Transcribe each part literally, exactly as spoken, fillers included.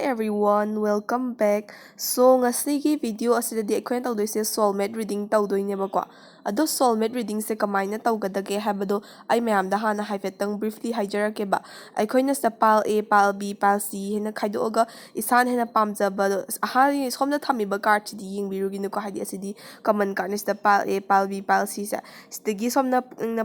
Everyone, welcome back. So, ꯉꯁꯤꯒꯤ video ꯑꯁꯤꯗꯗꯤ ꯑꯩꯈꯣꯏꯅ ꯇꯧꯗꯣꯏꯁꯦ soulmate reading ꯇꯧꯗꯣꯏꯅꯦꯕꯀꯣ꯫ ꯑꯗꯣ soulmate readingꯁꯦ ꯀꯃꯥꯏꯅ ꯇꯧꯒꯗꯒꯦ ꯍꯥꯏꯕꯗꯣ ꯑꯩ ꯃꯌꯥꯝꯗ ꯍꯥꯟꯅ ꯍꯥꯏꯐꯦꯠꯇꯪ briefly ꯍꯥꯏꯖꯔꯛꯀꯦꯕ꯫ ꯑꯩꯈꯣꯏꯅ ꯁꯤꯗ pile A, pile B, pile C ꯍꯥꯏꯅ ꯈꯥꯏꯗꯣꯛꯑꯒ ꯏꯁꯥꯅ ꯍꯦꯟꯅ ꯄꯥꯝꯖꯕꯗꯣ, ꯑꯍꯥꯟ-, ꯁꯣꯝꯗ ꯊꯝꯃꯤꯕ cardꯁꯤꯗꯤ ꯌꯦꯡꯕꯤꯔꯨꯒꯤꯅꯨꯀꯣ, ꯍꯥꯏꯗꯤ ꯑꯁꯤꯗꯤ common cardꯅꯤ꯫ ꯁꯤꯗ pile A, pile B, pile Cꯁꯦ, ꯁꯤꯗꯒꯤ ꯁꯣꯝꯅ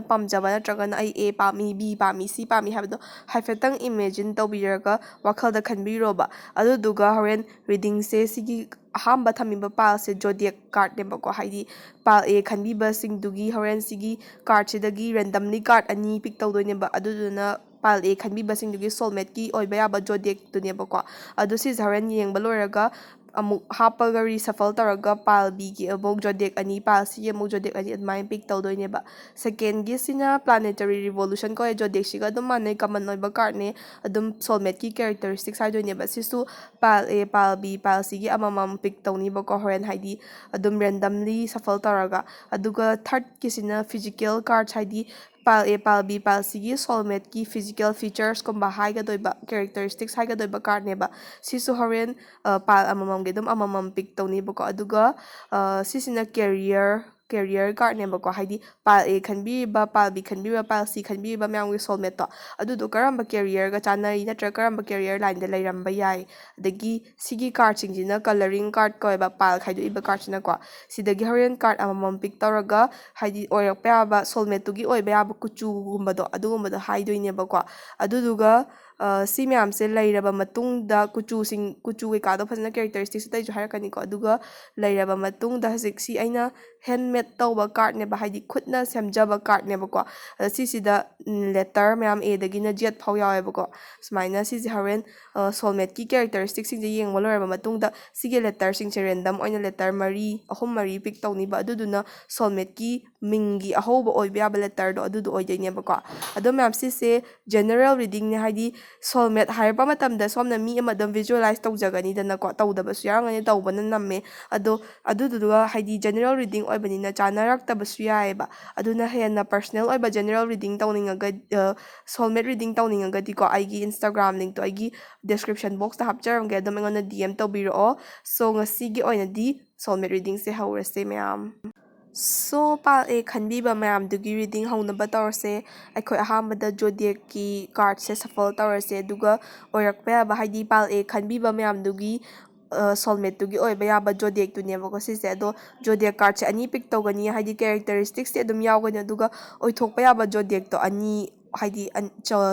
ꯄꯥꯝꯖꯕ ꯅꯠꯇ꯭ꯔꯒꯅ ꯑꯩ A ꯄꯥꯝꯃꯤ, B ꯄꯥꯝꯃꯤ, C ꯄꯥꯝꯃꯤ ꯍꯥꯏꯕꯗꯣ ꯍꯥꯏꯐꯦꯠꯇꯪ imagine ꯇꯧꯕꯤꯔꯒ ꯋꯥꯈꯜꯗ ꯈꯟꯕꯤꯔꯣꯕ꯫ ꯑꯗꯨꯗꯨꯒ ꯍꯣꯔꯦꯟ readingꯁꯦ ꯁꯤꯒꯤ ꯑꯍꯥꯟꯕ ꯊꯝꯃꯤꯕ pileꯁꯦ zodiac cardꯅꯦꯕꯀꯣ, ꯍꯥꯏꯗꯤ pile A ꯈꯟꯕꯤꯕꯁꯤꯡꯗꯨꯒꯤ ꯍꯣꯔꯦꯟ ꯁꯤꯒꯤ cardꯁꯤꯗꯒꯤ randomly card ꯑꯅꯤ pick ꯇꯧꯗꯣꯏꯅꯦꯕ꯫ ꯑꯗꯨꯗꯨꯅ pile A ꯈꯟꯕꯤꯕꯁꯤꯡꯗꯨꯒꯤ soulmateꯀꯤ ꯑꯣꯏꯕ ꯌꯥꯕ zodiacꯇꯨꯅꯦꯕꯀꯣ꯫ ꯑꯗꯣ ꯁꯤꯁꯦ ꯍꯣꯔꯦꯟ ꯌꯦꯡꯕ ꯂꯣꯏꯔꯒ ꯑꯃꯨꯛ ꯍꯥꯞꯄꯒ reshuffle ꯇꯧꯔꯒ pile Bꯒꯤ ꯑꯃꯨꯛ zodiac ꯑꯅꯤ, pile Cꯒꯤ ꯑꯃꯨꯛ zodiac ꯑꯅꯤ, ꯑꯗꯨꯃꯥꯏꯅ pick ꯇꯧꯗꯣꯏꯅꯦꯕ꯫ Secondꯒꯤꯁꯤꯅ planetary revolution ꯀꯧꯋꯦ, zodiacꯁꯤꯒ ꯑꯗꯨꯝ ꯃꯥꯟꯅꯩ, common ꯑꯣꯏꯕ cardꯅꯦ, ꯑꯗꯨꯝ soulmateꯀꯤ characteristics ꯍꯥꯏꯗꯣꯏꯅꯦꯕ꯫ ꯁꯤꯁꯨ pile A, pile B, pile Cꯒꯤ ꯑꯃꯃꯝ pick ꯇꯧꯅꯤꯕꯀꯣ ꯍꯣꯔꯦꯟ, ꯍꯥꯏꯗꯤ ꯑꯗꯨꯝ randomly shuffle ꯇꯧꯔꯒ꯫ ꯑꯗꯨꯒ thirdꯀꯤꯁꯤꯅ physical cards, ꯍꯥꯏꯗꯤ pile A, pile B, pile Cꯒꯤ soulmateꯀꯤ physical featuresꯀꯨꯝꯕ ꯍꯥꯏꯒꯗꯣꯏꯕ, characteristics ꯍꯥꯏꯒꯗꯣꯏꯕ cardꯅꯦꯕ꯫ ꯁꯤꯁꯨ ꯍꯣꯔꯦꯟ pile ꯑꯃꯃꯝꯒꯤ ꯑꯗꯨꯝ ꯑꯃꯃꯝ pick ꯇꯧꯅꯤꯕꯀꯣ꯫ ꯑꯗꯨꯒ ꯁꯤꯁꯤꯅ career, career cardꯅꯦꯕꯀꯣ, ꯍꯥꯏꯗꯤ pile A ꯈꯟꯕꯤꯔꯤꯕ, pile B ꯈꯟꯕꯤꯔꯤꯕ, pile C ꯈꯟꯕꯤꯔꯤꯕ ꯃꯌꯥꯝꯒꯤ soulmateꯇꯣ, ꯑꯗꯨꯗꯣ ꯀꯔꯝꯕ careerꯒ ꯆꯥꯟꯅꯔꯤ ꯅꯠꯇ꯭ꯔꯒ ꯀꯔꯝꯕ career lineꯗ ꯂꯩꯔꯝꯕ ꯌꯥꯏ꯫ ꯑꯗꯒꯤ ꯁꯤꯒꯤ cardꯁꯤꯡꯁꯤꯅ colouring card ꯀꯧꯋꯦꯕ, pile ꯈꯥꯏꯗꯣꯛꯏꯕ cardꯁꯤꯅꯀꯣ꯫ ꯁꯤꯗꯒꯤ ꯍꯣꯔꯦꯟ card ꯑꯃꯃꯝ pick ꯇꯧꯔꯒ, ꯍꯥꯏꯗꯤ ꯑꯣꯏꯔꯛꯄ ꯌꯥꯕ, soulmateꯇꯨꯒꯤ ꯑꯣꯏꯕ ꯌꯥꯕ ꯀꯨꯆꯨꯒꯨꯝꯕꯗꯣ, ꯑꯗꯨꯒꯨꯝꯕꯗꯣ ꯍꯥꯏꯗꯣꯏꯅꯦꯕꯀꯣ꯫ ꯑꯗꯨꯗꯨꯒ ꯁꯤ ꯃꯌꯥꯝꯁꯦ ꯂꯩꯔꯕ ꯃꯇꯨꯡꯗ, ꯀꯨꯆꯨꯁꯤꯡ, ꯀꯨꯆꯨ ꯀꯩꯀꯥꯗꯣ ꯐꯖꯅ characteristics ꯑꯇꯩꯁꯨ ꯍꯥꯏꯔꯛꯀꯅꯤꯀꯣ꯫ ꯑꯗꯨꯒ ꯂꯩꯔꯕ ꯃꯇꯨꯡꯗ ꯍꯧꯖꯤꯛ ꯁꯤ ꯑꯩꯅ handmade ꯇꯧꯕ cardꯅꯦꯕ, ꯍꯥꯏꯗꯤ ꯈꯨꯠꯅ ꯁꯦꯝꯖꯕ cardꯅꯦꯕꯀꯣ꯫ ꯑꯗ ꯁꯤꯁꯤꯗ letter ꯃꯌꯥꯝ Aꯗꯒꯤꯅ Z ꯐꯥꯎ ꯌꯥꯎꯋꯦꯕꯀꯣ꯫ ꯁꯨꯃꯥꯏꯅ ꯁꯤꯁꯦ ꯍꯣꯔꯦꯟ soulmateꯀꯤ characteristicsꯁꯤꯡꯁꯦ ꯌꯦꯡꯕ ꯂꯣꯏꯔꯕ ꯃꯇꯨꯡꯗ ꯁꯤꯒꯤ letterꯁꯤꯡꯁꯦ random ꯑꯣꯏꯅ letter ꯃꯔꯤ, ꯑꯍꯨꯝ ꯃꯔꯤ pick ꯇꯧꯅꯤꯕ꯫ ꯑꯗꯨꯗꯨꯅ soulmateꯀꯤ ꯃꯤꯡꯒꯤ ꯑꯍꯧꯕ ꯑꯣꯏꯕ ꯌꯥꯕ letterꯗꯣ ꯑꯗꯨꯗꯣ ꯑꯣꯏꯗꯣꯏꯅꯦꯕꯀꯣ꯫ ꯑꯗꯣ ꯃꯌꯥꯝ, ꯁꯤꯁꯦ general readingꯅꯦ, ꯍꯥꯏꯗꯤ Soulmate ꯍꯥꯏꯔꯛꯄ ꯃꯇꯝꯗ ꯁꯣꯝꯅ ꯃꯤ ꯑꯃ ꯑꯗꯨꯝ visualize ꯇꯧꯖꯒꯅꯤꯗꯅꯀꯣ, ꯇꯧꯗꯕꯁꯨ ꯌꯥꯎꯔꯝꯒꯅꯤ, ꯇꯧꯕꯅ ꯅꯝꯃꯦ꯫ ꯑꯗꯣ ꯑꯗꯨꯗꯨꯒ ꯍꯥꯏꯗꯤ general reading ꯑꯣꯏꯕꯅꯤꯅ ꯆꯥꯟꯅꯔꯛꯇꯕꯁꯨ ꯌꯥꯏꯑꯕ꯫ ꯑꯗꯨꯅ ꯍꯦꯟꯅ personal ꯑꯣꯏꯕ general reading ꯇꯧꯅꯤꯡꯉꯒ, soulmate reading ꯇꯧꯅꯤꯡꯉꯒꯗꯤꯀꯣ, ꯑꯩꯒꯤ Instagram linkꯇꯣ ꯑꯩꯒꯤ description boxꯇ ꯍꯥꯞꯆꯔꯝꯒꯦ, ꯑꯗꯨꯝ ꯑꯩꯉꯣꯟꯗ D M ꯇꯧꯕꯤꯔꯛꯑꯣ꯫ So ꯉꯁꯤꯒꯤ ꯑꯣꯏꯅꯗꯤ soulmate readingꯁꯦ ꯍꯧꯔꯁꯦ ꯃꯌꯥꯝ꯫ So ꯄꯥꯜ ꯑꯦ ꯈꯟꯕꯤꯕ ꯃꯌꯥꯝꯗꯨꯒꯤ reading ꯍꯧꯅꯕ ꯇꯧꯔꯁꯦ꯫ ꯑꯩꯈꯣꯏ ꯑꯍꯥꯟꯕꯗ zodiacꯀꯤ cardꯁꯦ shuffle ꯇꯧꯔꯁꯦ, ꯑꯗꯨꯒ ꯑꯣꯏꯔꯛꯄ ꯌꯥꯕ, ꯍꯥꯏꯗꯤ ꯄꯥꯜ ꯑꯦ ꯈꯟꯕꯤꯕ ꯃꯌꯥꯝꯗꯨꯒꯤ soulmateꯇꯨꯒꯤ ꯑꯣꯏꯕ ꯌꯥꯕ zodiacꯇꯨꯅꯦꯕꯀꯣ ꯁꯤꯁꯦ꯫ ꯑꯗꯣ zodiac cardꯁꯦ ꯑꯅꯤ pick ꯇꯧꯒꯅꯤ, ꯍꯥꯏꯗꯤ characteristicsꯇꯤ ꯑꯗꯨꯝ ꯌꯥꯎꯒꯅꯤ, ꯑꯗꯨꯒ ꯑꯣꯏꯊꯣꯛꯄ ꯌꯥꯕ zodiacꯇꯣ ꯑꯅꯤ, ꯍꯥꯏꯗꯤ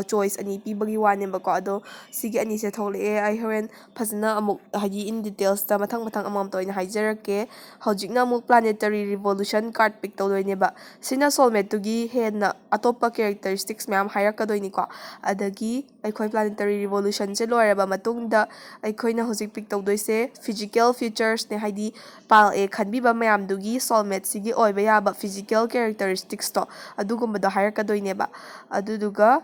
choice ꯑꯅꯤ ꯄꯤꯕꯒꯤ ꯋꯥꯅꯦꯕꯀꯣ꯫ ꯑꯗꯣ ꯁꯤꯒꯤ ꯑꯅꯤꯁꯦ ꯊꯣꯛꯂꯛꯑꯦ꯫ ꯑꯩ ꯍꯣꯔꯦꯟ ꯐꯖꯅ ꯑꯃꯨꯛ, ꯍꯥꯏꯗꯤ in detailsꯇ ꯃꯊꯪ ꯃꯊꯪ ꯑꯃꯃꯝꯇ ꯑꯣꯏꯅ ꯍꯥꯏꯖꯔꯛꯀꯦ꯫ ꯍꯧꯖꯤꯛꯅ ꯑꯃꯨꯛ planetary revolution card pick ꯇꯧꯗꯣꯏꯅꯦꯕ꯫ ꯁꯤꯅ soulmateꯇꯨꯒꯤ ꯍꯦꯟꯅ ꯑꯇꯣꯞꯄ characteristics ꯃꯌꯥꯝ ꯍꯥꯏꯔꯛꯀꯗꯣꯏꯅꯤꯀꯣ꯫ ꯑꯗꯒꯤ ꯑꯩꯈꯣꯏ planetary revolutionꯁꯦ ꯂꯣꯏꯔꯕ ꯃꯇꯨꯡꯗ ꯑꯩꯈꯣꯏꯅ ꯍꯧꯖꯤꯛ pick ꯇꯧꯗꯣꯏꯁꯦ physical featuresꯅꯦ, ꯍꯥꯏꯗꯤ ꯄꯥꯜ ꯑꯦ ꯈꯟꯕꯤꯕ ꯃꯌꯥꯝꯗꯨꯒꯤ soulmateꯁꯤꯒꯤ ꯑꯣꯏꯕ ꯌꯥꯕ physical characteristicsꯇꯣ, ꯑꯗꯨꯒꯨꯝꯕꯗꯣ ꯍꯥꯏꯔꯛꯀꯗꯣꯏꯅꯦꯕ꯫ ꯑꯗꯨꯗꯨꯒ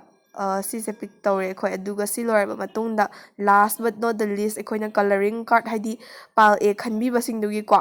ꯁꯤꯁꯦ pick ꯇꯧꯔꯦ ꯑꯩꯈꯣꯏ꯫ ꯑꯗꯨꯒ ꯁꯤ ꯂꯣꯏꯔꯕ ꯃꯇꯨꯡꯗ last but not the least ꯑꯩꯈꯣꯏꯅ colouring card, ꯍꯥꯏꯗꯤ ꯄꯥꯜ ꯑꯦ ꯈꯟꯕꯤꯕꯁꯤꯡꯗꯨꯒꯤꯀꯣ,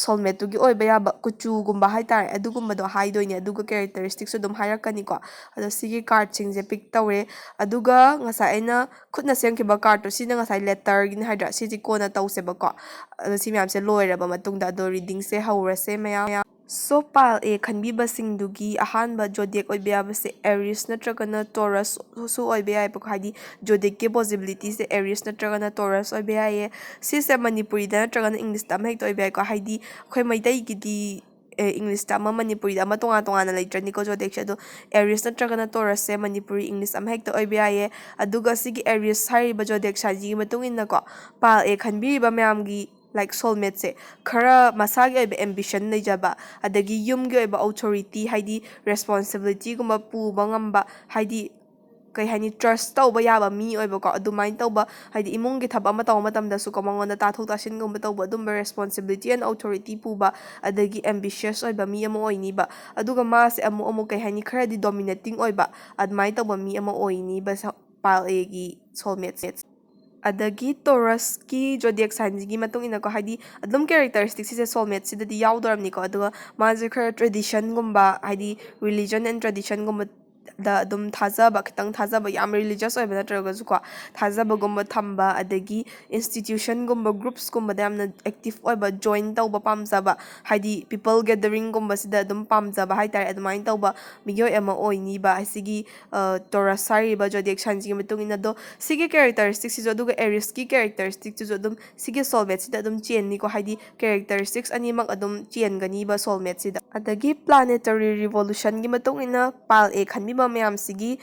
soulmateꯇꯨꯒꯤ ꯑꯣꯏꯕ ꯌꯥꯕ ꯀꯨꯆꯨꯒꯨꯝꯕ ꯍꯥꯏꯇꯥꯔꯦ, ꯑꯗꯨꯒꯨꯝꯕꯗꯣ ꯍꯥꯏꯗꯣꯏꯅꯦ꯫ ꯑꯗꯨꯒ characteristicsꯁꯨ ꯑꯗꯨꯝ ꯍꯥꯏꯔꯛꯀꯅꯤꯀꯣ꯫ ꯑꯗꯣ ꯁꯤꯒꯤ cardꯁꯤꯡꯁꯦ pick ꯇꯧꯔꯦ꯫ ꯑꯗꯨꯒ ꯉꯁꯥꯏ ꯑꯩꯅ ꯈꯨꯠꯅ ꯁꯦꯝꯈꯤꯕ cardꯇꯣ, ꯁꯤꯅ ꯉꯁꯥꯏ letterꯒꯤꯅꯤ ꯍꯥꯏꯗ꯭ꯔꯥ, ꯁꯤꯁꯦ ꯀꯣꯟꯅ ꯇꯧꯁꯦꯕꯀꯣ꯫ ꯑꯗꯣ ꯁꯤ ꯃꯌꯥꯝꯁꯦ ꯂꯣꯏꯔꯕ ꯃꯇꯨꯡꯗ ꯑꯗꯣ readingꯁꯦ ꯍꯧꯔꯁꯦ ꯃꯌꯥꯝ꯫ So ꯄꯥꯜ ꯑꯦ ꯈꯟꯕꯤꯕꯁꯤꯡꯗꯨꯒꯤ ꯑꯍꯥꯟꯕ zodiac ꯑꯣꯏꯕ ꯌꯥꯕꯁꯦ Aries ꯅꯠꯇ꯭ꯔꯒꯅ Taurusꯁꯨ ꯑꯣꯏꯕ ꯌꯥꯏꯕꯀꯣ, ꯍꯥꯏꯗꯤ zodiacꯀꯤ possibilityꯁꯦ Aries ꯅꯠꯇ꯭ꯔꯒꯅ Taurus ꯑꯣꯏꯕ ꯌꯥꯏꯌꯦ꯫ ꯁꯤꯁꯦ ꯃꯅꯤꯄꯨꯔꯤꯗ ꯅꯠꯇ꯭ꯔꯒꯅ Englishꯇ ꯑꯃ ꯍꯦꯛꯇ ꯑꯣꯏꯕ ꯌꯥꯏꯀꯣ, ꯍꯥꯏꯗꯤ ꯑꯩꯈꯣꯏ ꯃꯩꯇꯩꯒꯤꯗꯤ Englishꯇ ꯑꯃ, ꯃꯅꯤꯄꯨꯔꯤꯗ ꯑꯃ ꯇꯣꯉꯥꯟ ꯇꯣꯉꯥꯟꯅ ꯂꯩꯇ꯭ꯔꯅꯤꯀꯣ zodiacꯁꯦ꯫ ꯑꯗꯣ Aries ꯅꯠꯇ꯭ꯔꯒꯅ Taurusꯁꯦ ꯃꯅꯤꯄꯨꯔꯤ, English ꯑꯃ ꯍꯦꯛꯇ ꯑꯣꯏꯕ ꯌꯥꯏꯌꯦ꯫ ꯑꯗꯨꯒ ꯁꯤꯒꯤ Aries ꯍꯥꯏꯔꯤꯕ zodiac signꯒꯤ ꯃꯇꯨꯡ ꯏꯟꯅꯀꯣ, ꯄꯥꯜ ꯑꯦ ꯈꯟꯕꯤꯔꯤꯕ ꯃꯌꯥꯝꯒꯤ, like, soulmateꯁꯦ ꯈꯔ ꯃꯁꯥꯒꯤ ꯑꯣꯏꯕ ambition ꯂꯩꯖꯕ, ꯑꯗꯒꯤ ꯌꯨꯝꯒꯤ ꯑꯣꯏꯕ authority, ꯍꯥꯏꯗꯤ responsibilityꯒꯨꯝꯕ ꯄꯨꯕ ꯉꯝꯕ, ꯍꯥꯏꯗꯤ ꯀꯩ ꯍꯥꯏꯅꯤ, trust ꯇꯧꯕ ꯌꯥꯕ ꯃꯤ ꯑꯣꯏꯕꯀꯣ, ꯑꯗꯨꯃꯥꯏꯅ ꯇꯧꯕ, ꯍꯥꯏꯗꯤ ꯏꯃꯨꯡꯒꯤ ꯊꯕꯛ ꯑꯃ ꯇꯧꯕ ꯃꯇꯝꯗꯁꯨꯀꯣ, ꯃꯉꯣꯟꯗ ꯇꯥꯊꯣꯛ ꯇꯥꯁꯤꯟꯒꯨꯝꯕ ꯇꯧꯕ, ꯑꯗꯨꯝꯕ responsibility and authority ꯄꯨꯕ, ꯑꯗꯒꯤ ambitious ꯑꯣꯏꯕ ꯃꯤ ꯑꯃ ꯑꯣꯏꯅꯤꯕ꯫ ꯑꯗꯨꯒ ꯃꯥꯁꯦ ꯑꯃꯨꯛ ꯑꯃꯨꯛ ꯀꯩ ꯍꯥꯏꯅꯤ, ꯈꯔꯗꯤ dominating ꯑꯣꯏꯕ, ꯑꯗꯨꯃꯥꯏꯅ ꯇꯧꯕ ꯃꯤ ꯑꯃ ꯑꯣꯏꯅꯤꯕ꯫ ꯁ-, pile Aꯒꯤ soulmate ꯁꯦ꯫ ꯑꯗꯒꯤ Taurusꯀꯤ zodiac signꯁꯤꯒꯤ ꯃꯇꯨꯡ ꯏꯟꯅꯀꯣ, ꯍꯥꯏꯗꯤ ꯑꯗꯨꯝ characteristic ꯁꯤꯁꯦ soulmate ꯁꯤꯗꯗꯤ ꯌꯥꯎꯗꯣꯔꯝꯅꯤꯀꯣ꯫ ꯑꯗꯨꯒ ꯃꯥꯁꯦ ꯈꯔ traditionꯒꯨꯝꯕ, ꯍꯥꯏꯗꯤ religion and traditionꯒꯨꯝꯕꯗ ꯑꯗꯨꯝ ꯊꯥꯖꯕ, ꯈꯤꯇꯪ ꯊꯥꯖꯕ, ꯌꯥꯝ religious ꯑꯣꯏꯕ ꯅꯠꯇ꯭ꯔꯒꯁꯨꯀꯣ, ꯊꯥꯖꯕꯒꯨꯝꯕ ꯊꯝꯕ, ꯑꯗꯒꯤ institutionꯒꯨꯝꯕ, groupsꯀꯨꯝꯕꯗ ꯌꯥꯝꯅ active ꯑꯣꯏꯕ, join ꯇꯧꯕ ꯄꯥꯝꯖꯕ, ꯍꯥꯏꯗꯤ people gatheringꯒꯨꯝꯕꯁꯤꯗ ꯑꯗꯨꯝ ꯄꯥꯝꯖꯕ ꯍꯥꯏꯇꯥꯔꯦ, ꯑꯗꯨꯃꯥꯏꯅ ꯇꯧꯕ ꯃꯤꯑꯣꯏ ꯑꯃ ꯑꯣꯏꯅꯤꯕ꯫ ꯑꯁꯤꯒꯤ Taurus ꯍꯥꯏꯔꯤꯕ zodiac signꯁꯤꯒꯤ ꯃꯇꯨꯡ ꯏꯟꯅ꯫ ꯑꯗꯣ ꯁꯤꯒꯤ characteristicꯁꯤꯁꯨ ꯑꯗꯨꯒ Aries ꯀꯤ characteristicꯁꯤꯁꯨ ꯑꯗꯨꯝ ꯁꯤꯒꯤ soulmateꯁꯤꯗ ꯑꯗꯨꯝ ꯆꯦꯟꯅꯤꯀꯣ, ꯍꯥꯏꯗꯤ characteristics ꯑꯅꯤꯃꯛ ꯑꯗꯨꯝ ꯆꯦꯟꯒꯅꯤꯕ soulmateꯁꯤꯗ꯫ ꯑꯗꯒꯤ planetary revolutionꯒꯤ ꯃꯇꯨꯡ ꯏꯟꯅ pile A ꯈꯟꯕꯤꯕ ꯃꯌꯥꯝꯁꯤꯒꯤ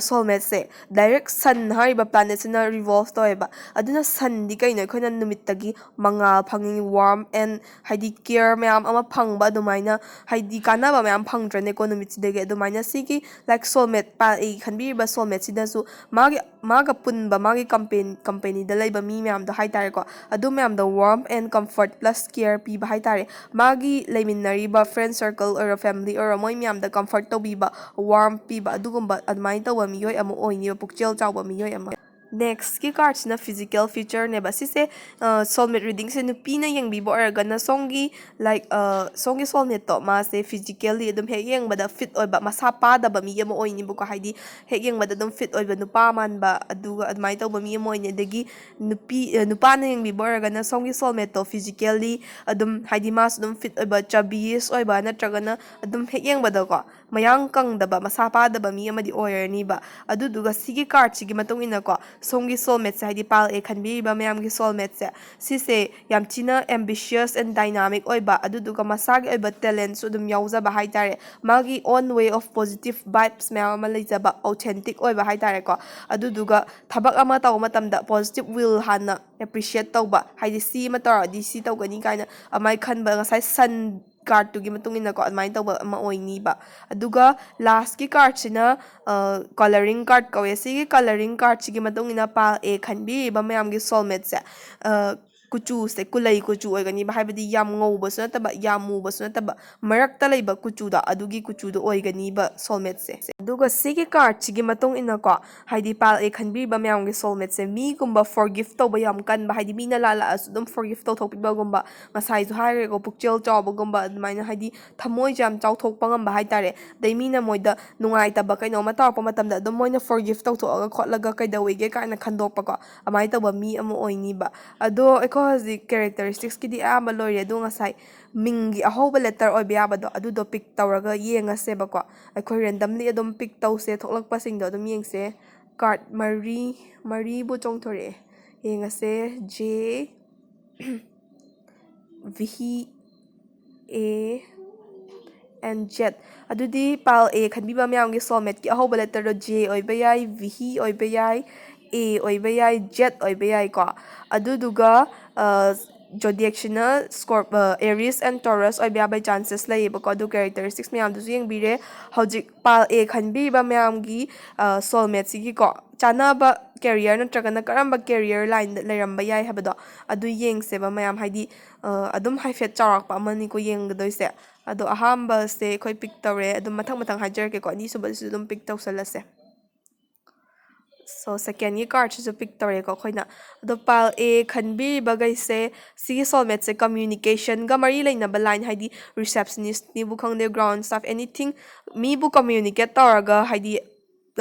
soulmateꯁꯦ direct Sun ꯍꯥꯏꯔꯤꯕ planetꯁꯤꯅ revolve ꯇꯧꯋꯦꯕ꯫ ꯑꯗꯨꯅ Sunꯗꯤ ꯀꯩꯅꯣ? ꯑꯩꯈꯣꯏꯅ ꯅꯨꯃꯤꯠꯇꯒꯤ ꯃꯉꯥꯜ ꯐꯪꯉꯤ, warmth and ꯍꯥꯏꯗꯤ care ꯃꯌꯥꯝ ꯑꯃ ꯐꯪꯕ, ꯑꯗꯨꯃꯥꯏꯅ ꯍꯥꯏꯗꯤ ꯀꯥꯟꯅꯕ ꯃꯌꯥꯝ ꯐꯪꯗ꯭ꯔꯅꯦꯀꯣ ꯅꯨꯃꯤꯠꯁꯤꯗꯒꯤ꯫ ꯑꯗꯨꯃꯥꯏꯅ ꯁꯤꯒꯤ like soulmate pile A ꯈꯟꯕꯤꯔꯤꯕ soulmateꯁꯤꯗꯁꯨ ꯃꯥꯒꯤ, ꯃꯥꯒ ꯄꯨꯟꯕ, ꯃꯥꯒꯤ company, companyꯗ ꯂꯩꯕ ꯃꯤ ꯃꯌꯥꯝꯗꯣ ꯍꯥꯏꯇꯥꯔꯦꯀꯣ, ꯑꯗꯨ ꯃꯌꯥꯝꯗꯣ warmth and comfort plus care ꯄꯤꯕ ꯍꯥꯏꯇꯥꯔꯦ꯫ ꯃꯥꯒꯤ ꯂꯩꯃꯤꯟꯅꯔꯤꯕ friend circle ꯑꯣꯏꯔꯣ, family ꯑꯣꯏꯔꯣ, ꯃꯣꯏ ꯃꯌꯥꯝꯗ comfort ꯇꯧꯕꯤꯕ, warmth ꯄꯤꯕ, ꯑꯗꯨꯒꯨꯝꯕ ꯑꯗꯨꯃꯥꯏꯅ ꯇꯧꯕ ꯃꯤꯑꯣꯏ ꯑꯃ ꯑꯣꯏꯅꯤꯕ, ꯄꯨꯛꯆꯦꯜ ꯆꯥꯎꯕ ꯃꯤꯑꯣꯏ ꯑꯃ꯫ Nextꯀꯤ cardꯁꯤꯅ physical featureꯅꯦꯕ꯫ ꯁꯤꯁꯦ soulmate readingꯁꯦ ꯅꯨꯄꯤꯅ ꯌꯦꯡꯕꯤꯕ ꯑꯣꯏꯔꯒꯅ ꯁꯣꯝꯒꯤ like ꯁꯣꯝꯒꯤ soulmateꯇꯣ ꯃꯥꯁꯦ physically ꯑꯗꯨꯝ ꯍꯦꯛ ꯌꯦꯡꯕꯗ fit ꯑꯣꯏꯕ, ꯃꯁꯥ ꯄꯥꯗꯕ ꯃꯤ ꯑꯃ ꯑꯣꯏꯅꯤꯕꯀꯣ꯫ ꯍꯥꯏꯗꯤ ꯍꯦꯛ ꯌꯦꯡꯕꯗ ꯑꯗꯨꯝ fit ꯑꯣꯏꯕ, ꯅꯨꯄꯥ ꯃꯥꯟꯕ, ꯑꯗꯨꯒ ꯑꯗꯨꯃꯥꯏꯅ ꯇꯧꯕ ꯃꯤ ꯑꯃ ꯑꯣꯏꯅꯤ꯫ ꯑꯗꯒꯤ ꯅꯨꯄꯤ, ꯅꯨꯄꯥꯅ ꯌꯦꯡꯕꯤꯕ ꯑꯣꯏꯔꯒꯅ ꯁꯣꯝꯒꯤ soulmateꯇꯣ physically ꯑꯗꯨꯝ ꯍꯥꯏꯗꯤ ꯃꯥꯁꯨ ꯑꯗꯨꯝ fit ꯑꯣꯏꯕ, chubbyish ꯑꯣꯏꯕ, ꯅꯠꯇ꯭ꯔꯒꯅ ꯑꯗꯨꯝ ꯍꯦꯛ ꯌꯦꯡꯕꯗꯀꯣ ꯃꯌꯥꯡ ꯀꯪꯗꯕ, ꯃꯁꯥ ꯄꯥꯗꯕ ꯃꯤ ꯑꯃꯗꯤ ꯑꯣꯏꯔꯅꯤꯕ꯫ ꯑꯗꯨꯗꯨꯒ ꯁꯤꯒꯤ cardꯁꯤꯒꯤ ꯃꯇꯨꯡ ꯏꯟꯅꯀꯣ, ꯁꯣꯝꯒꯤ soulmateꯁꯦ, ꯍꯥꯏꯗꯤ pile A ꯈꯟꯕꯤꯔꯤꯕ ꯃꯌꯥꯝꯒꯤ soulmateꯁꯦ, ꯁꯤꯁꯦ ꯌꯥꯝ ꯊꯤꯅ ambitious and dynamic ꯑꯣꯏꯕ, ꯑꯗꯨꯗꯨꯒ ꯃꯁꯥꯒꯤ ꯑꯣꯏꯕ talentꯁꯨ ꯑꯗꯨꯝ ꯌꯥꯎꯖꯕ ꯍꯥꯏꯇꯥꯔꯦ꯫ ꯃꯥꯒꯤ own way of positive vibes ꯃꯌꯥꯝ ꯑꯃ ꯂꯩꯖꯕ, authentic ꯑꯣꯏꯕ ꯍꯥꯏꯇꯥꯔꯦꯀꯣ꯫ ꯑꯗꯨꯗꯨꯒ ꯊꯕꯛ ꯑꯃ ꯇꯧꯕ ꯃꯇꯝꯗ positive will ꯍꯥꯟꯅ appreciate ꯇꯧꯕ, ꯍꯥꯏꯗꯤ ꯁꯤ ꯑꯃ ꯇꯧꯔꯗꯤ ꯁꯤ ꯇꯧꯒꯅꯤ ꯀꯥꯏꯅ ꯑꯗꯨꯃꯥꯏꯅ ꯈꯟꯕ, ꯉꯁꯥꯏ Sun cardꯇꯨꯒꯤ ꯃꯇꯨꯡ ꯏꯟꯅꯀꯣ ꯑꯗꯨꯃꯥꯏꯅ ꯇꯧꯕ ꯑꯃ ꯑꯣꯏꯅꯤꯕ꯫ ꯑꯗꯨꯒ lastꯀꯤ cardꯁꯤꯅ colouring card ꯀꯧꯋꯦ꯫ ꯁꯤꯒꯤ colouring cardꯁꯤꯒꯤ ꯃꯇꯨꯡ ꯏꯟꯅ pile A ꯈꯟꯕꯤꯔꯤꯕ ꯃꯌꯥꯝꯒꯤ soulmateꯁꯦ ꯀꯨꯆꯨꯁꯦ ꯀꯨꯂꯩ ꯀꯨꯆꯨ ꯑꯣꯏꯒꯅꯤꯕ, ꯍꯥꯏꯕꯗꯤ ꯌꯥꯝ ꯉꯧꯕꯁꯨ ꯅꯠꯇꯕ, ꯌꯥꯝ ꯃꯨꯕꯁꯨ ꯅꯠꯇꯕ, ꯃꯔꯛꯇ ꯂꯩꯕ ꯀꯨꯆꯨꯗꯣ, ꯑꯗꯨꯒꯤ ꯀꯨꯆꯨꯗꯣ ꯑꯣꯏꯒꯅꯤꯕ soulmateꯁꯦ꯫ ꯑꯗꯨꯒ ꯁꯤꯒꯤ ꯀꯥꯔꯠꯁꯤꯒꯤ ꯃꯇꯨꯡ ꯏꯟꯅꯀꯣ, ꯍꯥꯏꯗꯤ pile A ꯈꯟꯕꯤꯕ ꯃꯌꯥꯝꯒꯤ soulmateꯁꯦ ꯃꯤꯒꯨꯝꯕ forgive ꯇꯧꯕ ꯌꯥꯝ ꯀꯟꯕ, ꯍꯥꯏꯗꯤ ꯃꯤꯅ ꯂꯥꯜꯂꯛꯑꯁꯨ ꯑꯗꯨꯝ forgive ꯇꯧꯊꯣꯛꯄꯤꯕꯒꯨꯝꯕ, ꯉꯁꯥꯏꯁꯨ ꯍꯥꯏꯈ꯭ꯔꯦꯀꯣ, ꯄꯨꯛꯆꯦꯜ ꯆꯥꯎꯕꯒꯨꯝꯕ, ꯑꯗꯨꯃꯥꯏꯅ ꯍꯥꯏꯗꯤ ꯊꯃꯣꯏꯁꯦ ꯌꯥꯝ ꯆꯥꯎꯊꯣꯛꯄ ꯉꯝꯕ ꯍꯥꯏꯇꯥꯔꯦ꯫ ꯑꯗꯩ ꯃꯤꯅ ꯃꯣꯏꯗ ꯅꯨꯡꯉꯥꯏꯇꯕ ꯀꯩꯅꯣꯝꯃ ꯇꯧꯔꯛꯄ ꯃꯇꯝꯗ ꯑꯗꯨꯝ ꯃꯣꯏꯅ forgive ꯇꯧꯊꯣꯛꯑꯒ ꯈꯣꯠꯂꯒ ꯀꯩꯗꯧꯋꯤꯒꯦ ꯀꯥꯏꯅ ꯈꯟꯗꯣꯛꯄꯀꯣ, ꯑꯗꯨꯃꯥꯏꯅ ꯇꯧꯕ ꯃꯤ ꯑꯃ ꯑꯣꯏꯅꯤꯕ꯫ ꯑꯗꯣ ꯑꯩꯈꯣꯏ ꯍꯧꯖꯤꯛ characteristicsꯀꯤꯗꯤ ꯑꯌꯥꯝꯕ ꯂꯣꯏꯔꯦ꯫ ꯑꯗꯣ ꯉꯁꯥꯏ ꯃꯤꯡꯒꯤ ꯑꯍꯧꯕ letter ꯑꯣꯏꯕ ꯌꯥꯕꯗꯣ, ꯑꯗꯨꯗꯣ pick ꯇꯧꯔꯒ ꯌꯦꯡꯉꯁꯦꯕꯀꯣ꯫ ꯑꯩꯈꯣꯏ randomly ꯑꯗꯨꯝ pick ꯇꯧꯁꯦ, ꯊꯣꯛꯂꯛꯄꯁꯤꯡꯗꯣ ꯑꯗꯨꯝ ꯌꯦꯡꯁꯦ꯫ Card ꯃꯔꯤ, ꯃꯔꯤꯕꯨ ꯆꯣꯡꯊꯣꯔꯛꯑꯦ꯫ ꯌꯦꯡꯉꯁꯦ꯫ J, V, A and Z꯫ ꯑꯗꯨꯗꯤ pile A ꯈꯟꯕꯤꯕ ꯃꯌꯥꯝꯒꯤ soulmateꯀꯤ ꯑꯍꯧꯕ letterꯗꯣ J ꯑꯣꯏꯕ ꯌꯥꯏ, V ꯑꯣꯏꯕ ꯌꯥꯏ, A ꯑꯣꯏꯕ ꯌꯥꯏ, Z ꯑꯣꯏꯕ ꯌꯥꯏꯀꯣ꯫ ꯑꯗꯨꯗꯨꯒ, ꯑ, zodiacꯁꯤꯅ Scorp-, ꯑ, Aries and Taurus ꯑꯣꯏꯕ ꯌꯥꯕꯒꯤ chances ꯂꯩꯌꯦꯕꯀꯣ꯫ ꯑꯗꯨ characteristics ꯃꯌꯥꯝꯗꯨꯁꯨ ꯌꯦꯡꯕꯤꯔꯦ꯫ ꯍꯧꯖꯤꯛ pile A ꯈꯟꯕꯤꯔꯤꯕ ꯃꯌꯥꯝꯒꯤ, ꯑ, soulmateꯁꯤꯒꯤꯀꯣ, ꯆꯥꯟꯅꯕ career ꯅꯠꯇ꯭ꯔꯒꯅ ꯀꯔꯝꯕ career lineꯗ ꯂꯩꯔꯝꯕ ꯌꯥꯏ ꯍꯥꯏꯕꯗꯣ, ꯑꯗꯨ ꯌꯦꯡꯁꯦꯕ ꯃꯌꯥꯝ꯫ ꯍꯥꯏꯗꯤ, ꯑ, ꯑꯗꯨꯝ ꯍꯥꯏꯐꯦꯠ ꯆꯥꯎꯔꯥꯛꯄ ꯑꯃꯅꯤꯀꯣ ꯌꯦꯡꯒꯗꯣꯏꯁꯦ꯫ ꯑꯗꯣ ꯑꯍꯥꯟꯕꯁꯦ ꯑꯩꯈꯣꯏ pick ꯇꯧꯔꯦ꯫ ꯑꯗꯨꯝ ꯃꯊꯪ ꯃꯊꯪ ꯍꯥꯏꯖꯔꯛꯀꯦꯀꯣ꯫ ꯑꯅꯤꯁꯨꯕꯁꯤꯁꯨ ꯑꯗꯨꯝ pick ꯇꯧꯁꯜꯂꯁꯦ꯫ So, secondꯒꯤ cardꯁꯤꯁꯨ pick ꯇꯧꯔꯦꯀꯣ ꯑꯩꯈꯣꯏꯅ꯫ ꯑꯗꯣ pile A ꯈꯟꯕꯤꯔꯤꯕꯈꯩꯁꯦ, ꯁꯤꯒꯤ soulmateꯁꯦ communicationꯒ ꯃꯔꯤ ꯂꯩꯅꯕ line, ꯍꯥꯏꯗꯤ receptionistꯅꯤꯕꯨ ꯈꯪꯗꯦ, ground staff, anything, ꯃꯤꯕꯨ communicate ꯇꯧꯔꯒ, ꯍꯥꯏꯗꯤ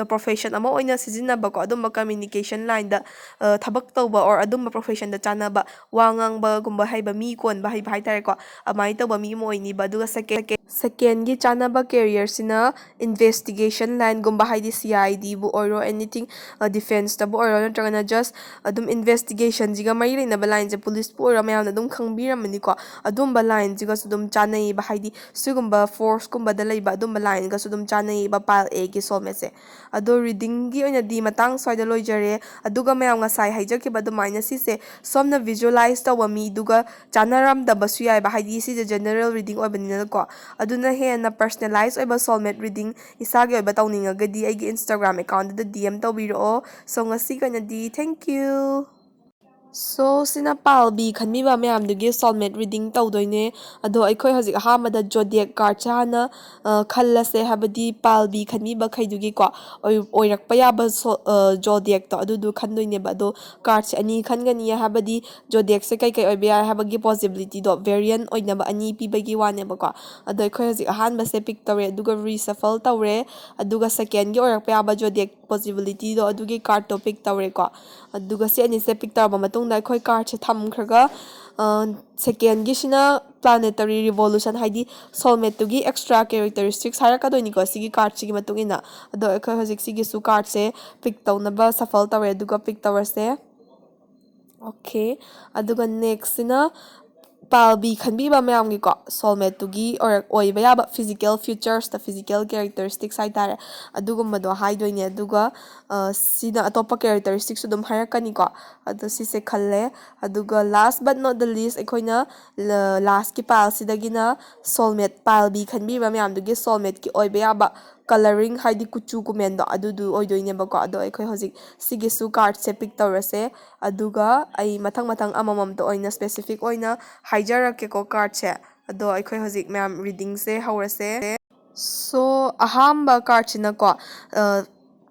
profession ꯑꯃ ꯑꯣꯏꯅ ꯁꯤꯖꯤꯟꯅꯕꯀꯣ, ꯑꯗꯨꯝꯕ communication lineꯗ, ꯑ, ꯊꯕꯛ ꯇꯧꯕ or ꯑꯗꯨꯝꯕ professionꯗ ꯆꯥꯟꯅꯕ, ꯋꯥ ꯉꯥꯡꯕꯒꯨꯝꯕ ꯍꯩꯕ, ꯃꯤ ꯀꯣꯟꯕ ꯍꯩꯕ ꯍꯥꯏꯇꯥꯔꯦꯀꯣ, ꯑꯗꯨꯃꯥꯏꯅ ꯇꯧꯕ ꯃꯤ ꯑꯃ ꯑꯣꯏꯅꯤꯕ꯫ ꯑꯗꯨꯒ second, secondꯒꯤ ꯆꯥꯟꯅꯕ careerꯁꯤꯅ investigation lineꯒꯨꯝꯕ, ꯍꯥꯏꯗꯤ C I Dꯕꯨ ꯑꯣꯏꯔꯣ, anything, ꯑ, defenseꯇꯕꯨ ꯑꯣꯏꯔꯣ, ꯅꯠꯇ꯭ꯔꯒꯅ just ꯑꯗꯨꯝ investigationꯁꯤꯒ ꯃꯔꯤ ꯂꯩꯅꯕ lineꯁꯦ, policeꯄꯨ ꯑꯣꯏꯔꯣ, ꯃꯌꯥꯝꯅ ꯑꯗꯨꯝ ꯈꯪꯕꯤꯔꯝꯃꯅꯤꯀꯣ, ꯑꯗꯨꯝꯕ lineꯁꯤꯒꯁꯨ ꯑꯗꯨꯝ ꯆꯥꯟꯅꯩꯌꯦꯕ, ꯍꯥꯏꯗꯤ ꯁꯤꯒꯨꯝꯕ forceꯀꯨꯝꯕꯗ ꯂꯩꯕ ꯑꯗꯨꯝꯕ lineꯒꯁꯨ ꯑꯗꯨꯝ ꯆꯥꯟꯅꯩꯌꯦꯕ pile Aꯒꯤ soulmateꯁꯦ꯫ ꯑꯗꯣ readingꯒꯤ ꯑꯣꯏꯅꯗꯤ ꯃꯇꯥꯡ ꯁ꯭ꯋꯥꯏꯗ ꯂꯣꯏꯖꯔꯦ꯫ ꯑꯗꯨꯒ ꯃꯌꯥꯝ ꯉꯁꯥꯏ ꯍꯥꯏꯖꯈꯤꯕ ꯑꯗꯨꯃꯥꯏꯅ ꯁꯤꯁꯦ ꯁꯣꯝꯅ visualize ꯇꯧꯕ ꯃꯤꯗꯨꯒ ꯆꯥꯟꯅꯔꯝꯗꯕꯁꯨ ꯌꯥꯏꯕ, ꯍꯥꯏꯗꯤ ꯁꯤꯁꯦ general reading ꯑꯣꯏꯕꯅꯤꯅꯀꯣ꯫ ꯑꯗꯨꯅ ꯍꯦꯟꯅ personalize ꯑꯣꯏꯕ soulmate reading ꯏꯁꯥꯒꯤ ꯑꯣꯏꯕ ꯇꯧꯅꯤꯡꯉꯒꯗꯤ ꯑꯩꯒꯤ Instagram accountꯗ D M ꯇꯧꯕꯤꯔꯛꯑꯣ꯫ So ꯉꯁꯤꯒꯤ ꯑꯣꯏꯅꯗꯤ thank you꯫ So, ꯁꯤꯅ ꯄꯥꯜꯕꯤ ꯈꯟꯕꯤꯕ ꯃꯌꯥꯝꯗꯨꯒꯤ soulmate reading ꯇꯧꯗꯣꯏꯅꯦ꯫ ꯑꯗꯣ ꯑꯩꯈꯣꯏ ꯍꯧꯖꯤꯛ ꯑꯍꯥꯟꯕꯗ zodiac cardꯁꯦ ꯍꯥꯟꯅ, ꯑ, ꯈꯜꯂꯁꯦ, ꯍꯥꯏꯕꯗꯤ ꯄꯥꯜꯕꯤ ꯈꯟꯕꯤꯕꯈꯩꯗꯨꯒꯤꯀꯣ, ꯑꯣꯏ-, ꯑꯣꯏꯔꯛꯄ ꯌꯥꯕ ꯁꯣ-, ꯑ, zodiacꯇꯣ ꯑꯗꯨꯗꯨ ꯈꯟꯗꯣꯏꯅꯦꯕ꯫ ꯑꯗꯣ cardꯁꯦ ꯑꯅꯤ ꯈꯟꯒꯅꯤ, ꯍꯥꯏꯕꯗꯤ zodiacꯁꯦ ꯀꯩꯀꯩ ꯑꯣꯏꯕ ꯌꯥꯏ ꯍꯥꯏꯕꯒꯤ possibilityꯗꯣ, variant ꯑꯣꯏꯅꯕ ꯑꯅꯤ ꯄꯤꯕꯒꯤ ꯋꯥꯅꯦꯕꯀꯣ꯫ ꯑꯗꯣ ꯑꯩꯈꯣꯏ ꯍꯧꯖꯤꯛ ꯑꯍꯥꯟꯕꯁꯦ pick ꯇꯧꯔꯦ, ꯑꯗꯨꯒ reshuffle ꯇꯧꯔꯦ, ꯑꯗꯨꯒ secondꯒꯤ ꯑꯣꯏꯔꯛꯄ ꯌꯥꯕ zodiac possibilityꯗꯣ ꯑꯗꯨꯒꯤ cardꯇꯣ pick ꯇꯧꯔꯦꯀꯣ꯫ ꯑꯗꯨꯒ ꯁꯤ ꯑꯅꯤꯁꯦ pick ꯇꯧꯔꯕ ꯃꯇꯨꯡꯗ ꯑꯩꯈꯣꯏ cardꯁꯦ ꯊꯝꯈ꯭ꯔꯒ, ꯑ, secondꯒꯤꯁꯤꯅ planetary revolution, ꯍꯥꯏꯗꯤ soulmateꯇꯨꯒꯤ extra characteristics ꯍꯥꯏꯔꯛꯀꯗꯣꯏꯅꯤꯀꯣ ꯁꯤꯒꯤ cardꯁꯤꯒꯤ ꯃꯇꯨꯡ ꯏꯟꯅ꯫ ꯑꯗꯣ ꯑꯩꯈꯣꯏ ꯍꯧꯖꯤꯛ ꯁꯤꯒꯤꯁꯨ cardꯁꯦ pick ꯇꯧꯅꯕ shuffle ꯇꯧꯔꯦ, ꯑꯗꯨꯒ pick ꯇꯧꯔꯁꯦ꯫ Okay, ꯑꯗꯨꯒ nextꯁꯤꯅ ꯄꯥꯜꯕꯤ ꯈꯟꯕꯤꯕ ꯃꯌꯥꯝꯒꯤꯀꯣ, soulmateꯇꯨꯒꯤ ꯑꯣꯏꯔꯛ-, ꯑꯣꯏꯕ ꯌꯥꯕ physical featuresꯇ, physical characteristics ꯍꯥꯏꯇꯥꯔꯦ, ꯑꯗꯨꯒꯨꯝꯕꯗꯣ ꯍꯥꯏꯗꯣꯏꯅꯦ꯫ ꯑꯗꯨꯒ, ꯑ, ꯁꯤꯅ ꯑꯇꯣꯞꯄ characteristicsꯁꯨ ꯑꯗꯨꯝ ꯍꯥꯏꯔꯛꯀꯅꯤꯀꯣ꯫ ꯑꯗꯣ ꯁꯤꯁꯦ ꯈꯜꯂꯦ꯫ ꯑꯗꯨꯒ last but not the least, ꯑꯩꯈꯣꯏꯅ ꯂ-, lastꯀꯤ pileꯁꯤꯗꯒꯤꯅ soulmate, ꯄꯥꯜꯕꯤ ꯈꯟꯕꯤꯕ ꯃꯌꯥꯝꯗꯨꯒꯤ soulmateꯀꯤ ꯑꯣꯏꯕ ꯌꯥꯕ colouring, ꯍꯥꯏꯗꯤ ꯀꯨꯆꯨ ꯀꯨꯃꯦꯟꯗꯣ, ꯑꯗꯨꯗꯨ ꯑꯣꯏꯗꯣꯏꯅꯦꯕꯀꯣ꯫ ꯑꯗꯣ ꯑꯩꯈꯣꯏ ꯍꯧꯖꯤꯛ ꯁꯤꯒꯤꯁꯨ cardꯁꯦ pick ꯇꯧꯔꯁꯦ꯫ ꯑꯗꯨꯒ ꯑꯩ ꯃꯊꯪ ꯃꯊꯪ ꯑꯃꯃꯝꯇ ꯑꯣꯏꯅ specific ꯑꯣꯏꯅ ꯍꯥꯏꯖꯔꯛꯀꯦꯀꯣ cardꯁꯦ꯫ ꯑꯗꯣ ꯑꯩꯈꯣꯏ ꯍꯧꯖꯤꯛ ꯃꯌꯥꯝ readingꯁꯦ ꯍꯧꯔꯁꯦ꯫ So, ꯑꯍꯥꯟꯕ cardꯁꯤꯅꯀꯣ, ꯑ,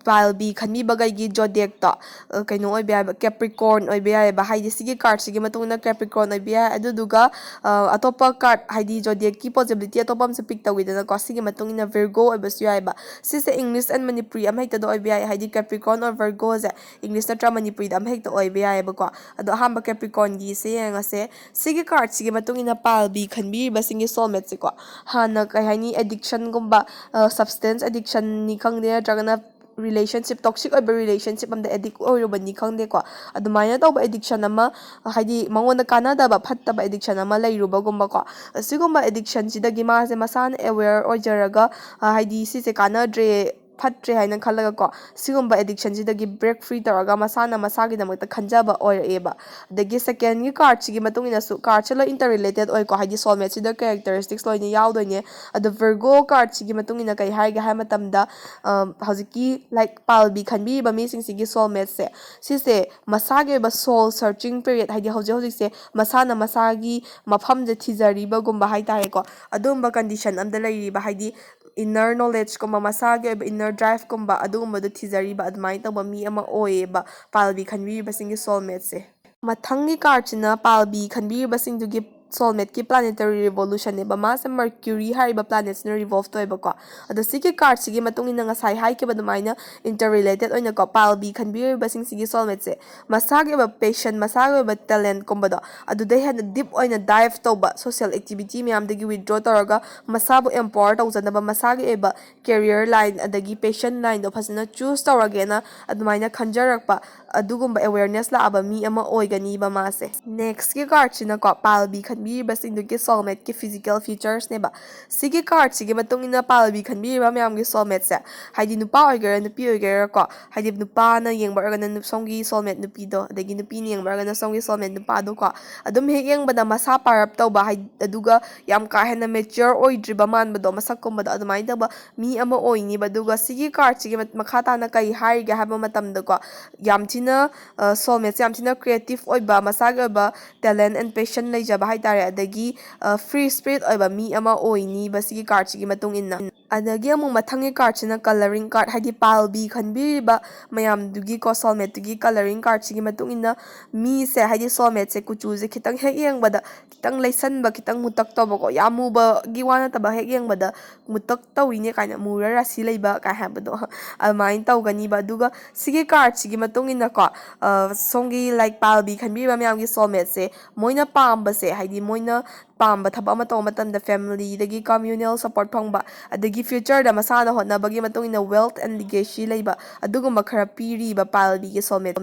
ꯄꯥꯜꯕꯤ ꯈꯟꯕꯤꯕꯈꯩꯒꯤ zodiacꯇꯣ, ꯑ, ꯀꯩꯅꯣ ꯑꯣꯏꯕ ꯌꯥꯏꯕ, Capricorn ꯑꯣꯏꯕ ꯌꯥꯏꯑꯕ꯫ ꯍꯥꯏꯗꯤ ꯁꯤꯒꯤ cardꯁꯤꯒꯤ ꯃꯇꯨꯡ ꯏꯟꯅ Capricorn ꯑꯣꯏꯕ ꯌꯥꯏ꯫ ꯑꯗꯨꯗꯨꯒ, ꯑ, ꯑꯇꯣꯞꯄ card, ꯍꯥꯏꯗꯤ zodiacꯀꯤ possibility ꯑꯇꯣꯞꯄ ꯑꯃꯁꯨ pick ꯇꯧꯋꯤꯗꯅꯀꯣ, ꯁꯤꯒꯤ ꯃꯇꯨꯡ ꯏꯟꯅ Virgo ꯑꯣꯏꯕꯁꯨ ꯌꯥꯏꯑꯕ꯫ ꯁꯤꯁꯦ English and ꯃꯅꯤꯄꯨꯔꯤ ꯑꯃ ꯍꯦꯛꯇꯗ ꯑꯣꯏꯕ ꯌꯥꯏ, ꯍꯥꯏꯗꯤ Capricorn or Virgoꯁꯦ English ꯅꯠꯇ꯭ꯔ ꯃꯅꯤꯄꯨꯔꯤꯗ ꯑꯃ ꯍꯦꯛꯇ ꯑꯣꯏꯕ ꯌꯥꯏꯑꯕꯀꯣ꯫ ꯑꯗꯣ ꯑꯍꯥꯟꯕ Capricornꯒꯤꯁꯦ ꯌꯦꯡꯉꯁꯦ꯫ ꯁꯤꯒꯤ cardꯁꯤꯒꯤ ꯃꯇꯨꯡ ꯏꯟꯅ ꯄꯥꯜꯕꯤ ꯈꯟꯕꯤꯔꯤꯕꯁꯤꯡꯒꯤ soulmateꯁꯦꯀꯣ, ꯍꯥꯟꯅ, ꯀꯩ ꯍꯥꯏꯅꯤ, addictionꯒꯨꯝꯕ, ꯑ, substance addictionꯅꯤ ꯈꯪꯗꯦ, ꯅꯠꯇ꯭ꯔꯒꯅ relationship, toxic ꯑꯣꯏꯕ relationship ꯑꯝꯗ addict ꯑꯣꯏꯔꯨꯕꯅꯤ ꯈꯪꯗꯦꯀꯣ, ꯑꯗꯨꯃꯥꯏꯅ ꯇꯧꯕ addiction ꯑꯃ, ꯍꯥꯏꯗꯤ ꯃꯉꯣꯟꯗ ꯀꯥꯟꯅꯗꯕ, ꯐꯠꯇꯕ addiction ꯑꯃ ꯂꯩꯔꯨꯕꯒꯨꯝꯕꯀꯣ, ꯑꯁꯤꯒꯨꯝꯕ addictionꯁꯤꯗꯒꯤ ꯃꯥꯁꯦ ꯃꯁꯥꯅ aware ꯑꯣꯏꯖꯔꯒ, ꯑ, ꯍꯥꯏꯗꯤ ꯁꯤꯁꯦ ꯀꯥꯟꯅꯗ꯭ꯔꯦ, ꯐꯠꯇ꯭ꯔꯦ ꯍꯥꯏꯅ ꯈꯜꯂꯒꯀꯣ, ꯁꯤꯒꯨꯝꯕ ꯑꯦꯗꯤꯛꯁꯟꯁꯤꯗꯒꯤ ꯕ꯭ꯔꯦꯛ ꯐ꯭ꯔꯤ ꯇꯧꯔꯒ ꯃꯁꯥꯅ ꯃꯁꯥꯒꯤꯗꯃꯛꯇ ꯈꯟꯖꯕ ꯑꯣꯏꯔꯛꯑꯦꯕ꯫ ꯑꯗꯒꯤ ꯁꯦꯀꯦꯟꯒꯤ ꯀꯥꯔꯠꯁꯤꯒꯤ ꯃꯇꯨꯡ ꯏꯟꯅꯁꯨ, ꯀꯥꯔꯠꯁꯦ ꯂꯣꯏ ꯏꯟꯇꯔ ꯔꯤꯂꯦꯇꯦꯠ ꯑꯣꯏꯀꯣ, ꯍꯥꯏꯗꯤ ꯁꯣꯜꯃꯦꯠꯁꯤꯗ ꯀꯦꯔꯦꯛꯇꯔꯤꯁꯇꯤꯛꯁ ꯂꯣꯏꯅ ꯌꯥꯎꯗꯣꯏꯅꯦ꯫ ꯑꯗꯣ ꯚꯔꯒꯣ ꯀꯥꯔꯠꯁꯤꯒꯤ ꯃꯇꯨꯡ ꯏꯟꯅ ꯀꯩ ꯍꯥꯏꯒꯦ ꯍꯥꯏꯕ ꯃꯇꯝꯗ, ꯑ, ꯍꯧꯖꯤꯛꯀꯤ, ꯂꯥꯏꯛ, ꯄꯥꯜꯕꯤ ꯈꯟꯕꯤꯔꯤꯕ ꯃꯤꯁꯤꯡꯁꯤꯒꯤ ꯁꯣꯜꯃꯦꯠꯁꯦ, ꯁꯤꯁꯦ ꯃꯁꯥꯒꯤ ꯑꯣꯏꯕ ꯁꯣꯜ ꯁꯔꯆꯤꯡ ꯄꯤꯔꯤꯌꯠ, ꯍꯥꯏꯗꯤ ꯍꯧꯖꯤꯛ ꯍꯧꯖꯤꯛꯁꯦ ꯃꯁꯥꯅ ꯃꯁꯥꯒꯤ ꯃꯐꯝꯁꯦ ꯊꯤꯖꯔꯤꯕꯒꯨꯝꯕ ꯍꯥꯏꯇꯥꯔꯦꯀꯣ, ꯑꯗꯨꯒꯨꯝꯕ ꯀꯟꯗꯤꯁꯟ ꯑꯝꯗ ꯂꯩꯔꯤꯕ, ꯍꯥꯏꯗꯤ ꯏꯟꯅꯔ ꯅꯣꯂꯦꯖꯀꯨꯝꯕ, ꯃꯁꯥꯒꯤ ꯑꯣꯏꯕ ꯏꯟꯅꯔ ꯗ꯭ꯔꯥꯏꯚꯀꯨꯝꯕ, ꯑꯗꯨꯒꯨꯝꯕꯗꯣ ꯊꯤꯖꯔꯤꯕ ꯑꯗꯨꯃꯥꯏꯅ ꯇꯧꯕ ꯃꯤ ꯑꯃ ꯑꯣꯏꯌꯦꯕ ꯄꯥꯜꯕꯤ ꯈꯟꯕꯤꯔꯤꯕꯁꯤꯡꯒꯤ ꯁꯣꯜꯃꯦꯠꯁꯦ꯫ ꯃꯊꯪꯒꯤ ꯀꯥꯔꯠꯁꯤꯅ ꯄꯥꯜꯕꯤ ꯈꯟꯕꯤꯔꯤꯕꯁꯤꯡꯗꯨꯒꯤ ꯁꯣꯜꯃꯦꯠꯀꯤ ꯄ꯭ꯂꯥꯅꯦꯇꯔꯤ ꯔꯤꯚꯣꯂꯨꯁꯟꯅꯦꯕ꯫ ꯃꯥꯁꯦ ꯃꯔꯀ꯭ꯌꯨꯔꯤ ꯍꯥꯏꯔꯤꯕ ꯄ꯭ꯂꯥꯅꯦꯠꯁꯤꯅ ꯔꯤꯚꯣꯜꯚ ꯇꯧꯋꯦꯕꯀꯣ꯫ ꯑꯗꯣ ꯁꯤꯒꯤ ꯀꯥꯔꯠꯁꯤꯒꯤ ꯃꯇꯨꯡ ꯏꯟꯅ ꯉꯁꯥꯏ ꯍꯥꯏꯈꯤꯕ ꯑꯗꯨꯃꯥꯏꯅ ꯏꯟꯇꯔ ꯔꯤꯂꯦꯇꯦꯠ ꯑꯣꯏꯅꯀꯣ, ꯄꯥꯜꯕꯤ ꯈꯟꯕꯤꯔꯤꯕꯁꯤꯡꯁꯤꯒꯤ ꯁꯣꯜꯃꯦꯠꯁꯦ ꯃꯁꯥꯒꯤ ꯑꯣꯏꯕ ꯄꯦꯁꯟ, ꯃꯁꯥꯒꯤ ꯑꯣꯏꯕ ꯇꯦꯂꯦꯟꯠꯀꯨꯝꯕꯗꯣ, ꯑꯗꯨꯗꯩ ꯍꯦꯟꯅ ꯗꯤꯞ ꯑꯣꯏꯅ ꯗꯥꯏꯚ ꯇꯧꯕ, ꯁꯣꯁꯤꯌꯦꯜ ꯑꯦꯛꯇꯤꯚꯤꯇꯤ ꯃꯌꯥꯝꯗꯒꯤ ꯋꯤꯗ꯭ꯔꯣ ꯇꯧꯔꯒ ꯃꯁꯥꯕꯨ ꯑꯦꯝꯄꯥꯋꯔ ꯇꯧꯖꯅꯕ, ꯃꯁꯥꯒꯤ ꯑꯣꯏꯕ ꯀꯦꯔꯤꯌꯔ ꯂꯥꯏꯟ ꯑꯗꯒꯤ ꯄꯦꯁꯟ ꯂꯥꯏꯟꯗꯣ ꯐꯖꯅ ꯆꯨꯁ ꯇꯧꯔꯒꯦꯅ ꯑꯗꯨꯃꯥꯏꯅ ꯈꯟꯖꯔꯛꯄ, ꯑꯗꯨꯒꯨꯝꯕ ꯑꯦꯋꯦꯔꯅꯦꯁ ꯂꯥꯛꯑꯕ ꯃꯤ ꯑꯃ ꯑꯣꯏꯒꯅꯤꯕ ꯃꯥꯁꯦ꯫ ꯅꯦꯛꯁꯀꯤ ꯀꯥꯔꯠꯁꯤꯅꯀꯣ, ꯄꯥꯜꯕꯤ ꯈꯟꯕꯤꯔꯤꯕꯁꯤꯡꯗꯨꯒꯤ ꯁꯣꯜꯃꯦꯠꯀꯤ ꯐꯤꯖꯤꯀꯦꯜ ꯐꯤꯆꯔꯁꯅꯦꯕ꯫ ꯁꯤꯒꯤ ꯀꯥꯔꯠꯁꯤꯒꯤ ꯃꯇꯨꯡ ꯏꯟꯅ ꯄꯥꯜꯕꯤ ꯈꯟꯕꯤꯔꯤꯕ ꯃꯌꯥꯝꯒꯤ ꯁꯣꯜꯃꯦꯠꯁꯦ, ꯍꯥꯏꯗꯤ ꯅꯨꯄꯥ ꯑꯣꯏꯒꯦꯔꯥ ꯅꯨꯄꯤ ꯑꯣꯏꯒꯦꯔꯥꯀꯣ, ꯍꯥꯏꯗꯤ ꯅꯨꯄꯥꯅ ꯌꯦꯡꯕ ꯑꯣꯏꯔꯒꯅ ꯅꯨ-, ꯁꯣꯝꯒꯤ ꯁꯣꯜꯃꯦꯠ ꯅꯨꯄꯤꯗꯣ, ꯑꯗꯒꯤ ꯅꯨꯄꯤꯅ ꯌꯦꯡꯕ ꯑꯣꯏꯔꯒꯅ ꯁꯣꯝꯒꯤ ꯁꯣꯜꯃꯦꯠ ꯅꯨꯄꯥꯗꯣꯀꯣ, ꯑꯗꯨꯝ ꯍꯦꯛ ꯌꯦꯡꯕꯗ ꯃꯁꯥ ꯄꯥꯔꯞ ꯇꯧꯕ, ꯍꯥꯏ-, ꯑꯗꯨꯒ ꯌꯥꯝ ꯀꯥ ꯍꯦꯟꯅ ꯃꯦꯆ꯭ꯌꯣꯔ ꯑꯣꯏꯗ꯭ꯔꯤꯕ ꯃꯥꯟꯕꯗꯣ, ꯃꯁꯛꯀꯨꯝꯕꯗꯣ ꯑꯗꯨꯃꯥꯏꯅ ꯇꯧꯕ ꯃꯤ ꯑꯃ ꯑꯣꯏꯅꯤꯕ꯫ ꯑꯗꯨꯒ ꯁꯤꯒꯤ ꯀꯥꯔꯠꯁꯤꯒꯤ ꯃꯠ-, ꯃꯈꯥ ꯇꯥꯅ ꯀꯩ ꯍꯥꯏꯔꯤꯒꯦ ꯍꯥꯏꯕ ꯃꯇꯝꯗꯀꯣ, ꯌꯥꯝ ꯊꯤꯅ, ꯑ, ꯁꯣꯜꯃꯦꯠꯁꯦ ꯌꯥꯝ ꯊꯤꯅ ꯀ꯭ꯔꯤꯌꯦꯇꯤꯞ ꯑꯣꯏꯕ, ꯃꯁꯥꯒꯤ ꯑꯣꯏꯕ ꯇꯦꯂꯦꯟꯠ ꯑꯦꯟ ꯄꯦꯁꯟ ꯂꯩꯖꯕ ꯍꯥꯏꯇꯥꯔꯦ, ꯑꯗꯒꯤ, ꯑ, ꯐ꯭ꯔꯤ ꯁ꯭ꯄꯤꯔꯤꯠ ꯑꯣꯏꯕ ꯃꯤ ꯑꯃ ꯑꯣꯏꯅꯤꯕ ꯁꯤꯒꯤ ꯀꯥꯔꯠꯁꯤꯒꯤ ꯃꯇꯨꯡ ꯏꯟꯅ꯫ ꯑꯗꯒꯤ ꯑꯃꯨꯛ ꯃꯊꯪꯒꯤ ꯀꯥꯔꯠꯁꯤꯅ ꯀꯂꯔꯤꯡ ꯀꯥꯔꯠ, ꯍꯥꯏꯗꯤ ꯄꯥꯜꯕꯤ ꯈꯟꯕꯤꯔꯤꯕ ꯃꯌꯥꯝꯗꯨꯒꯤꯀꯣ, ꯁꯣꯜꯃꯦꯠꯇꯨꯒꯤ ꯀꯂꯔꯤꯡ ꯀꯥꯔꯠꯁꯤꯒꯤ ꯃꯇꯨꯡ ꯏꯟꯅ ꯃꯤꯁꯦ, ꯍꯥꯏꯗꯤ ꯁꯣꯜꯃꯦꯠꯁꯦ ꯀꯨꯆꯨꯁꯦ ꯈꯤꯇꯪ ꯍꯦꯛ ꯌꯦꯡꯕꯗ ꯈꯤꯇꯪ ꯂꯩꯁꯟꯕ, ꯈꯤꯇꯪ ꯃꯨꯇꯛ ꯇꯧꯕꯀꯣ, ꯌꯥꯝ ꯃꯨꯕꯒꯤ ꯋꯥ ꯅꯠꯇꯕ, ꯍꯦꯛ ꯌꯦꯡꯕꯗ ꯃꯨꯇꯛ ꯇꯧꯏꯅꯦ ꯀꯥꯏꯅ, ꯃꯨꯔ ꯔꯥꯁꯤ ꯂꯩꯕ ꯀꯥꯏ ꯍꯥꯏꯕꯗꯣ, ꯑꯗꯨꯃꯥꯏꯅ ꯇꯧꯒꯅꯤꯕ꯫ ꯑꯗꯨꯒ ꯁꯤꯒꯤ ꯀꯥꯔꯠꯁꯤꯒꯤ ꯃꯇꯨꯡ ꯏꯟꯅꯀꯣ, ꯑ, ꯁꯣꯝꯒꯤ, ꯂꯥꯏꯛ, ꯄꯥꯜꯕꯤ ꯈꯟꯕꯤꯕ ꯃꯌꯥꯝꯒꯤ ꯁꯣꯜꯃꯦꯠꯁꯦ ꯃꯣꯏꯅ ꯄꯥꯝꯕꯁꯦ, ꯍꯥꯏꯗꯤ ꯃꯣꯏꯅ ꯄꯥꯝꯕ ꯊꯕꯛ ꯑꯃ ꯇꯧꯕ ꯃꯇꯝꯗ ꯐꯦꯃꯤꯂꯤꯗꯒꯤ ꯀꯝꯃ꯭ꯌꯨꯅꯦꯜ ꯁꯄꯣꯔꯠ ꯐꯪꯕ, ꯑꯗꯒꯤ ꯐ꯭ꯌꯨꯆꯔꯗ ꯃꯁꯥꯅ ꯍꯣꯠꯅꯕꯒꯤ ꯃꯇꯨꯡ ꯏꯟꯅ ꯋꯦꯜꯊ ꯑꯦꯟ ꯂꯤꯒꯦꯁꯤ ꯂꯩꯕ, ꯑꯗꯨꯒꯨꯝꯕ ꯈꯔ ꯄꯤꯔꯤꯕ ꯄꯥꯜꯕꯤꯒꯤ ꯁꯣꯜꯃꯦꯠ꯫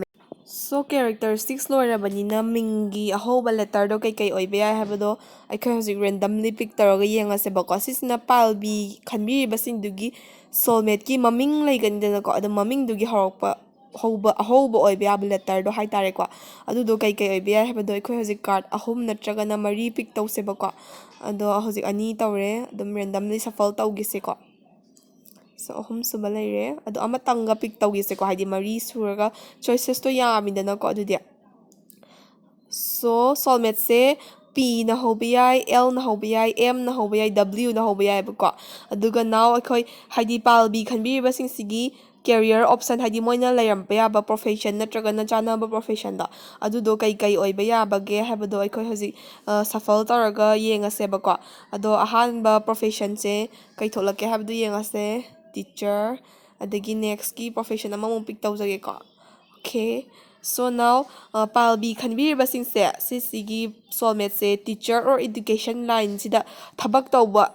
So, characteristics ꯂꯣꯏꯔꯕꯅꯤꯅ ꯃꯤꯡꯒꯤ ꯑꯍꯧꯕ letterꯗꯣ ꯀꯩꯀꯩ ꯑꯣꯏꯕ ꯌꯥꯏ ꯍꯥꯏꯕꯗꯣ ꯑꯩꯈꯣꯏ ꯍꯧꯖꯤꯛ randomly pick ꯇꯧꯔꯒ ꯌꯦꯡꯉꯁꯦꯕꯀꯣ꯫ ꯁꯤꯁꯤꯅ ꯄꯥꯜꯕꯤ ꯈꯟꯕꯤꯔꯤꯕꯁꯤꯡꯗꯨꯒꯤ soulmateꯀꯤ ꯃꯃꯤꯡ ꯂꯩꯒꯅꯤꯗꯅꯀꯣ, ꯑꯗꯣ ꯃꯃꯤꯡꯗꯨꯒꯤ ꯍꯧꯔꯛꯄ ꯍꯧꯕ ꯑꯍꯧꯕ ꯑꯣꯏꯕ ꯌꯥꯕ letterꯗꯣ ꯍꯥꯏꯇꯥꯔꯦꯀꯣ꯫ ꯑꯗꯨꯗꯣ ꯀꯩꯀꯩ ꯑꯣꯏꯕ ꯌꯥꯏ ꯍꯥꯏꯕꯗꯣ ꯑꯩꯈꯣꯏ ꯍꯧꯖꯤꯛ card ꯑꯍꯨꯝ ꯅꯠꯇ꯭ꯔꯒꯅ ꯃꯔꯤ pick ꯇꯧꯁꯦꯕꯀꯣ꯫ ꯑꯗꯣ ꯍꯧꯖꯤꯛ ꯑꯅꯤ ꯇꯧꯔꯦ, ꯑꯗꯨꯝ randomly shuffle ꯇꯧꯈꯤꯁꯦꯀꯣ꯫ So, ꯑꯍꯨꯝ ꯁꯨꯕ ꯂꯩꯔꯦ꯫ ꯑꯗꯣ ꯑꯃꯇꯪꯒ pick ꯇꯧꯈꯤꯁꯦꯀꯣ, ꯍꯥꯏꯗꯤ ꯃꯔꯤ ꯁꯨꯔꯒ choicesꯇꯣ ꯌꯥꯝꯃꯤꯗꯅꯀꯣ꯫ ꯑꯗꯨꯗꯤ, so, soulmateꯁꯦ Pꯅ ꯍꯧꯕ ꯌꯥꯏ, Lꯅ ꯍꯧꯕ ꯌꯥꯏ, Mꯅ ꯍꯧꯕ ꯌꯥꯏ, Wꯅ ꯍꯧꯕ ꯌꯥꯏꯑꯕꯀꯣ꯫ ꯑꯗꯨꯒ now ꯑꯩꯈꯣꯏ, ꯍꯥꯏꯗꯤ ꯄꯥꯜꯕꯤ ꯈꯟꯕꯤꯔꯤꯕꯁꯤꯡꯁꯤꯒꯤ career option, ꯍꯥꯏꯗꯤ ꯃꯣꯏꯅ ꯂꯩꯔꯝꯕ ꯌꯥꯕ profession ꯅꯠꯇ꯭ꯔꯒꯅ ꯆꯥꯅꯕ professionꯗꯣ, ꯑꯗꯨꯗꯣ ꯀꯩ ꯀꯩ ꯑꯣꯏꯕ ꯌꯥꯕꯒꯦ ꯍꯥꯏꯕꯗꯣ ꯑꯩꯈꯣꯏ ꯍꯧꯖꯤꯛ shuffle ꯇꯧꯔꯒ ꯌꯦꯡꯉꯁꯦꯕꯀꯣ꯫ ꯑꯗꯣ ꯑꯍꯥꯟꯕ professionꯁꯦ ꯀꯩ ꯊꯣꯛꯂꯛꯀꯦ ꯍꯥꯏꯕꯗꯨ ꯌꯦꯡꯉꯁꯦ꯫ Teacher, ꯑꯗꯒꯤ nextꯀꯤ profession ꯑꯃꯃꯨꯛ pick ꯇꯧꯖꯒꯦꯀꯣ꯫ Okay, so now, ꯄꯥꯜꯕꯤ ꯈꯟꯕꯤꯔꯤꯕꯁꯤꯡꯁꯦ, ꯁꯤꯁꯤꯒꯤ soulmateꯁꯦ teacher or education lineꯁꯤꯗ ꯊꯕꯛ ꯇꯧꯕ,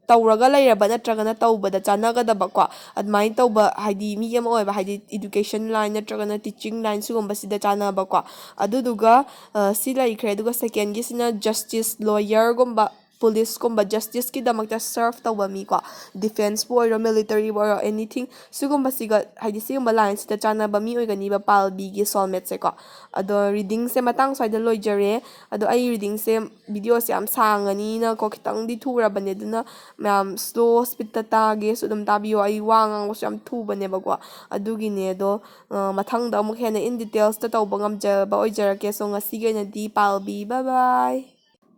ꯇꯧꯔꯒ ꯂꯩꯔꯕ ꯅꯠꯇ꯭ꯔꯒꯅ ꯇꯧꯕꯗ ꯆꯥꯟꯅꯒꯗꯕꯀꯣ, ꯑꯗꯨꯃꯥꯏꯅ ꯇꯧꯕ, ꯍꯥꯏꯗꯤ ꯃꯤ ꯑꯃ ꯑꯣꯏꯕ, ꯍꯥꯏꯗꯤ education line ꯅꯠꯇ꯭ꯔꯒꯅ teaching line ꯁꯤꯒꯨꯝꯕꯁꯤꯗ ꯆꯥꯟꯅꯕꯀꯣ꯫ ꯑꯗꯨꯗꯨꯒ ꯁꯤ ꯂꯩꯈ꯭ꯔꯦ꯫ ꯑꯗꯨꯒ secondꯒꯤꯁꯤꯅ justice, lawyerꯒꯨꯝꯕ, policeꯀꯨꯝꯕ, justiceꯀꯤꯗꯃꯛꯇ serve ꯇꯧꯕ ꯃꯤꯀꯣ, defenceꯄꯨ ꯑꯣꯏꯔꯣ, militaryꯕꯨ ꯑꯣꯏꯔꯣ, anything, ꯁꯤꯒꯨꯝꯕꯁꯤꯒ, ꯍꯥꯏꯗꯤ ꯁꯤꯒꯨꯝꯕ lineꯁꯤꯗ ꯆꯥꯟꯅꯕ ꯃꯤ ꯑꯣꯏꯒꯅꯤꯕ ꯄꯥꯜꯕꯤꯒꯤ soulmateꯁꯦꯀꯣ꯫ ꯑꯗꯣ readingꯁꯦ ꯃꯇꯥꯡ ꯁ꯭ꯋꯥꯏꯗ ꯂꯣꯏꯖꯔꯦ꯫ ꯑꯗꯣ ꯑꯩ readingꯁꯦ, videoꯁꯦ ꯌꯥꯝ ꯁꯥꯡꯉꯅꯤꯅꯀꯣ, ꯈꯤꯇꯪꯗꯤ ꯊꯨꯔꯕꯅꯦ, ꯑꯗꯨꯅ ꯃꯌꯥꯝ slow speedꯇ ꯇꯥꯒꯦꯁꯨ ꯑꯗꯨꯝ ꯇꯥꯕꯤꯌꯣ, ꯑꯩ ꯋꯥ ꯉꯥꯡꯕꯁꯨ ꯌꯥꯝ ꯊꯨꯕꯅꯦꯕꯀꯣ꯫ ꯑꯗꯨꯒꯤꯅꯦ꯫ ꯑꯗꯣ ꯃꯊꯪꯗ ꯑꯃꯨꯛ ꯍꯦꯟꯅ in detailsꯇ ꯇꯧꯕ ꯉꯝꯖꯕ ꯑꯣꯏꯖꯔꯛꯀꯦ꯫ So, ꯉꯁꯤꯒꯤ ꯑꯣꯏꯅꯗꯤ ꯄꯥꯜꯕꯤ, bye bye꯫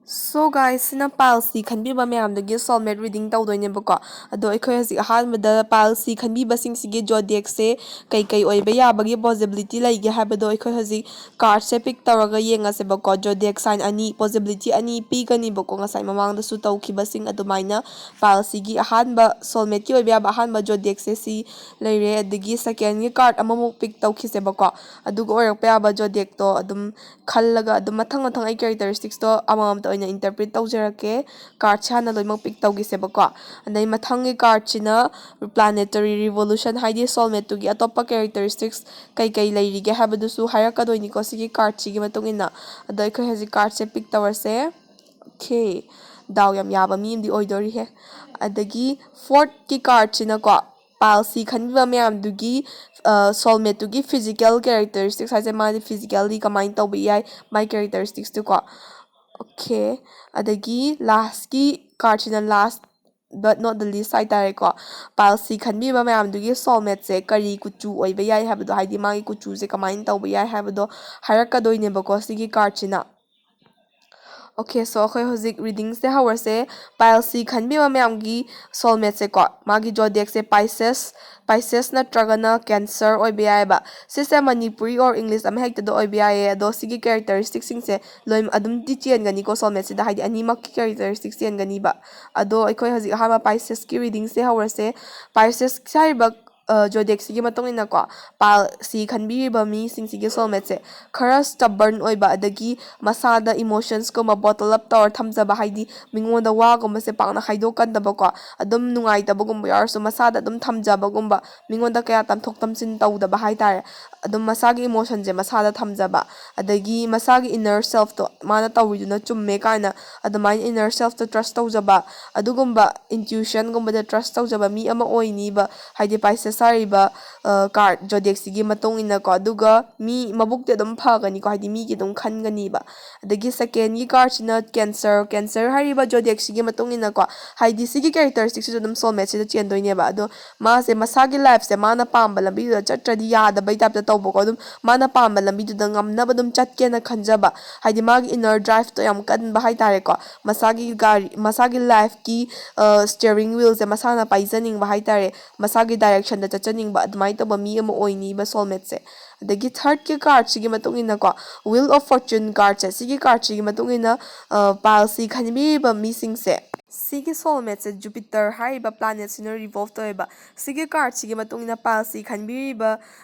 So guys, ꯁꯤꯅ pile C ꯈꯟꯕꯤꯕ ꯃꯌꯥꯝꯗꯒꯤ soulmate reading ꯇꯧꯗꯣꯏꯅꯦꯕꯀꯣ꯫ ꯑꯗꯣ ꯑꯩꯈꯣꯏ ꯍꯧꯖꯤꯛ ꯑꯍꯥꯟꯕꯗ pile C ꯈꯟꯕꯤꯕꯁꯤꯡꯁꯤꯒꯤ zodiacꯁꯦ ꯀꯩꯀꯩ ꯑꯣꯏꯕ ꯌꯥꯕꯒꯤ possibility ꯂꯩꯒꯦ ꯍꯥꯏꯕꯗꯣ ꯑꯩꯈꯣꯏ ꯍꯧꯖꯤꯛ cardꯁꯦ pick ꯇꯧꯔꯒ ꯌꯦꯡꯉꯁꯦꯕꯀꯣ꯫ Zodiac sign ꯑꯅꯤ, possibility ꯑꯅꯤ ꯄꯤꯒꯅꯤꯕꯀꯣ, ꯉꯁꯥꯏ ꯃꯃꯥꯡꯗꯁꯨ ꯇꯧꯈꯤꯕꯁꯤꯡ ꯑꯗꯨꯃꯥꯏꯅ꯫ Pile Cꯒꯤ ꯑꯍꯥꯟꯕ soulmateꯀꯤ ꯑꯣꯏꯕ ꯌꯥꯕ ꯑꯍꯥꯟꯕ zodiacꯁꯦ ꯁꯤ ꯂꯩꯔꯦ꯫ ꯑꯗꯒꯤ secondꯒꯤ card ꯑꯃꯃꯨꯛ pick ꯇꯧꯈꯤꯁꯦꯕꯀꯣ꯫ ꯑꯗꯨꯒ ꯑꯣꯏꯔꯛꯄ ꯌꯥꯕ zodiacꯇꯣ ꯑꯗꯨꯝ ꯈꯜꯂꯒ ꯑꯗꯨꯝ ꯃꯊꯪ ꯃꯊꯪ ꯑꯩ characteristicsꯇꯣ ꯑꯃꯃꯝꯇ ꯑꯩꯅ interpret ꯇꯧꯖꯔꯛꯀꯦ꯫ Cardꯁꯦ ꯍꯥꯟꯅ ꯂꯣꯏꯅꯃꯛ pick ꯇꯧꯈꯤꯁꯦꯕꯀꯣ꯫ ꯑꯗꯩ ꯃꯊꯪꯒꯤ cardꯁꯤꯅ planetary revolution, ꯍꯥꯏꯗꯤ soulmateꯇꯨꯒꯤ ꯑꯇꯣꯞꯄ characteristics ꯀꯩꯀꯩ ꯂꯩꯔꯤꯒꯦ ꯍꯥꯏꯕꯗꯨꯁꯨ ꯍꯥꯏꯔꯛꯀꯗꯣꯏꯅꯤꯀꯣ ꯁꯤꯒꯤ cardꯁꯤꯒꯤ ꯃꯇꯨꯡ ꯏꯟꯅ꯫ ꯑꯗꯣ ꯑꯩꯈꯣꯏ ꯍꯧꯖꯤꯛ cardꯁꯦ pick ꯇꯧꯔꯁꯦ꯫ Okay, ꯗꯥꯎ ꯌꯥꯝ ꯌꯥꯕ ꯃꯤ ꯑꯃꯗꯤ ꯑꯣꯏꯗꯣꯔꯤꯍꯦ꯫ ꯑꯗꯒꯤ fourthꯀꯤ cardꯁꯤꯅꯀꯣ, pile C ꯈꯟꯕꯤꯕ ꯃꯌꯥꯝꯗꯨꯒꯤ soulmateꯇꯨꯒꯤ physical characteristics ꯍꯥꯏꯁꯦ, ꯃꯥꯗꯤ physically ꯀꯃꯥꯏꯅ ꯇꯧꯕ ꯌꯥꯏ, ꯃꯥꯏ characteristicsꯇꯨꯀꯣ꯫ Okay, ꯑꯗꯒꯤ lastꯀꯤ cardꯁꯤꯅ last but not the least ꯍꯥꯏꯇꯥꯔꯦꯀꯣ꯫ Pile C ꯈꯟꯕꯤꯕ ꯃꯌꯥꯝꯗꯨꯒꯤ soulmateꯁꯦ ꯀꯔꯤ ꯀꯨꯆꯨ ꯑꯣꯏꯕ ꯌꯥꯏ ꯍꯥꯏꯕꯗꯣ, ꯍꯥꯏꯗꯤ ꯃꯥꯒꯤ ꯀꯨꯆꯨꯁꯦ ꯀꯃꯥꯏꯅ ꯇꯧꯕ ꯌꯥꯏ ꯍꯥꯏꯕꯗꯣ ꯍꯥꯏꯔꯛꯀꯗꯣꯏꯅꯦꯕꯀꯣ ꯁꯤꯒꯤ cardꯁꯤꯅ꯫ Okay, so ꯑꯩꯈꯣꯏ ꯍꯧꯖꯤꯛ readingꯁꯦ ꯍꯧꯔꯁꯦ꯫ Pile C ꯈꯟꯕꯤꯕ ꯃꯌꯥꯝꯒꯤ soulmateꯁꯦꯀꯣ, ꯃꯥꯒꯤ zodiacꯁꯦ Pisces, Pisces ꯅꯠꯇ꯭ꯔꯒꯅ Cancer ꯑꯣꯏꯕ ꯌꯥꯏꯑꯕ꯫ ꯁꯤꯁꯦ ꯃꯅꯤꯄꯨꯔꯤ or English ꯑꯃ ꯍꯦꯛꯇꯗ ꯑꯣꯏꯕ ꯌꯥꯏꯌꯦ꯫ ꯑꯗꯣ ꯁꯤꯒꯤ characteristicsꯁꯤꯡꯁꯦ ꯂꯣꯏ ꯑꯗꯨꯝꯗꯤ ꯆꯦꯟꯒꯅꯤꯀꯣ soulmateꯁꯤꯗ, ꯍꯥꯏꯗꯤ ꯑꯅꯤꯃꯛꯀꯤ characteristics ꯆꯦꯟꯒꯅꯤꯕ꯫ ꯑꯗꯣ ꯑꯩꯈꯣꯏ ꯍꯧꯖꯤꯛ ꯑꯍꯥꯟꯕ Piscesꯀꯤ readingꯁꯦ ꯍꯧꯔꯁꯦ꯫ Pisces ꯍꯥꯏꯔꯤꯕ zodiacꯁꯤꯒꯤ ꯃꯇꯨꯡ ꯏꯟꯅꯀꯣ, Pile C ꯈꯟꯕꯤꯔꯤꯕ ꯃꯤꯁꯤꯡꯁꯤꯒꯤ soulmateꯁꯦ ꯈꯔ stubborn ꯑꯣꯏꯕ, ꯑꯗꯒꯤ ꯃꯁꯥꯗ emotionsꯀꯨꯝꯕ bottle up ꯇꯧꯔ ꯊꯝꯖꯕ, ꯍꯥꯏꯗꯤ ꯃꯤꯉꯣꯟꯗ ꯋꯥꯒꯨꯝꯕꯁꯦ ꯄꯥꯛꯅ ꯍꯥꯏꯗꯣꯛꯀꯟꯗꯕꯀꯣ꯫ ꯑꯗꯨꯝ ꯅꯨꯡꯉꯥꯏꯇꯕꯒꯨꯝꯕ ꯌꯥꯎꯔꯁꯨ ꯃꯁꯥꯗ ꯑꯗꯨꯝ ꯊꯝꯖꯕꯒꯨꯝꯕ, ꯃꯤꯉꯣꯟꯗ ꯀꯌꯥ ꯇꯝꯊꯣꯛ ꯇꯝꯁꯤꯟ ꯇꯧꯗꯕ ꯍꯥꯏꯇꯥꯔꯦ꯫ ꯑꯗꯨꯝ ꯃꯁꯥꯒꯤ emotionꯁꯦ ꯃꯁꯥꯗ ꯊꯝꯖꯕ, ꯑꯗꯒꯤ ꯃꯁꯥꯒꯤ inner selfꯇꯣ ꯃꯥꯅ ꯇꯧꯔꯤꯗꯨꯅ ꯆꯨꯝꯃꯦ ꯀꯥꯏꯅ ꯑꯗꯨꯃꯥꯏꯅ inner selfꯇ trust ꯇꯧꯖꯕ, ꯑꯗꯨꯒꯨꯝꯕ intuitionꯒꯨꯝꯕꯗ trust ꯇꯧꯖꯕ ꯃꯤ ꯑꯃ ꯑꯣꯏꯅꯤꯕ, ꯍꯥꯏꯗꯤ Pisces ꯍꯥꯏꯔꯤꯕ card zodiacꯁꯤꯒꯤ ꯃꯇꯨꯡ ꯏꯟꯅꯀꯣ꯫ ꯑꯗꯨꯒ ꯃꯤ ꯃꯕꯨꯛꯇꯤ ꯑꯗꯨꯝ ꯐꯒꯅꯤꯀꯣ, ꯍꯥꯏꯗꯤ ꯃꯤꯒꯤ ꯑꯗꯨꯝ ꯈꯟꯒꯅꯤꯕ꯫ ꯑꯗꯒꯤ secondꯒꯤ cardꯁꯤꯅ Cancer, Cancer ꯍꯥꯏꯔꯤꯕ zodiacꯁꯤꯒꯤ ꯃꯇꯨꯡ ꯏꯟꯅꯀꯣ, ꯍꯥꯏꯗꯤ ꯁꯤꯒꯤ characteristicsꯁꯤꯁꯨ ꯑꯗꯨꯝ soulmateꯁꯤꯗ ꯆꯦꯟꯗꯣꯏꯅꯦꯕ꯫ ꯑꯗꯣ ꯃꯥꯁꯦ ꯃꯁꯥꯒꯤ lifeꯁꯦ ꯃꯥꯅ ꯄꯥꯝꯕ ꯂꯝꯕꯤꯗꯨꯗ ꯆꯠꯇ꯭ꯔꯗꯤ ꯌꯥꯗꯕꯩ typeꯇ ꯇꯧꯕꯀꯣ꯫ ꯑꯗꯨꯝ ꯃꯥꯅ ꯄꯥꯝꯕ ꯂꯝꯕꯤꯗꯨꯗ ꯉꯝꯅꯕ ꯑꯗꯨꯝ ꯆꯠꯀꯦꯅ ꯈꯟꯖꯕ, ꯍꯥꯏꯗꯤ ꯃꯥꯒꯤ inner driveꯇꯣ ꯌꯥꯝ ꯀꯟꯕ ꯍꯥꯏꯇꯥꯔꯦꯀꯣ꯫ ꯃꯁꯥꯒꯤ ꯒꯥꯔꯤ, ꯃꯁꯥꯒꯤ lifeꯀꯤ steering wheelꯁꯦ ꯃꯁꯥꯅ ꯄꯥꯏꯖꯅꯤꯡꯕ ꯍꯥꯏꯇꯥꯔꯦ, ꯃꯁꯥꯒꯤ directionꯗ ꯆꯠꯆꯅꯤꯡꯕ ꯑꯗꯨꯃꯥꯏꯅ ꯇꯧꯕ ꯃꯤ ꯑꯃ ꯑꯣꯏꯅꯤꯕ soulmateꯁꯦ꯫ ꯑꯗꯒꯤ thirdꯀꯤ cardꯁꯤꯒꯤ ꯃꯇꯨꯡ ꯏꯟꯅꯀꯣ, Wheel of Fortune cardꯁꯦ, ꯁꯤꯒꯤ cardꯁꯤꯒꯤ ꯃꯇꯨꯡ ꯏꯟꯅ Pile C ꯈꯟꯕꯤꯔꯤꯕ ꯃꯤꯁꯤꯡꯁꯦ, ꯁꯤꯒꯤ soulmateꯁꯦ Jupiter ꯍꯥꯏꯔꯤꯕ planetꯁꯤꯅ revolve ꯇꯧꯋꯦꯕ꯫ ꯁꯤꯒꯤ cardꯁꯤꯒꯤ ꯃꯇꯨꯡ ꯏꯟꯅ Pile C ꯈꯟꯕꯤꯔꯤꯕ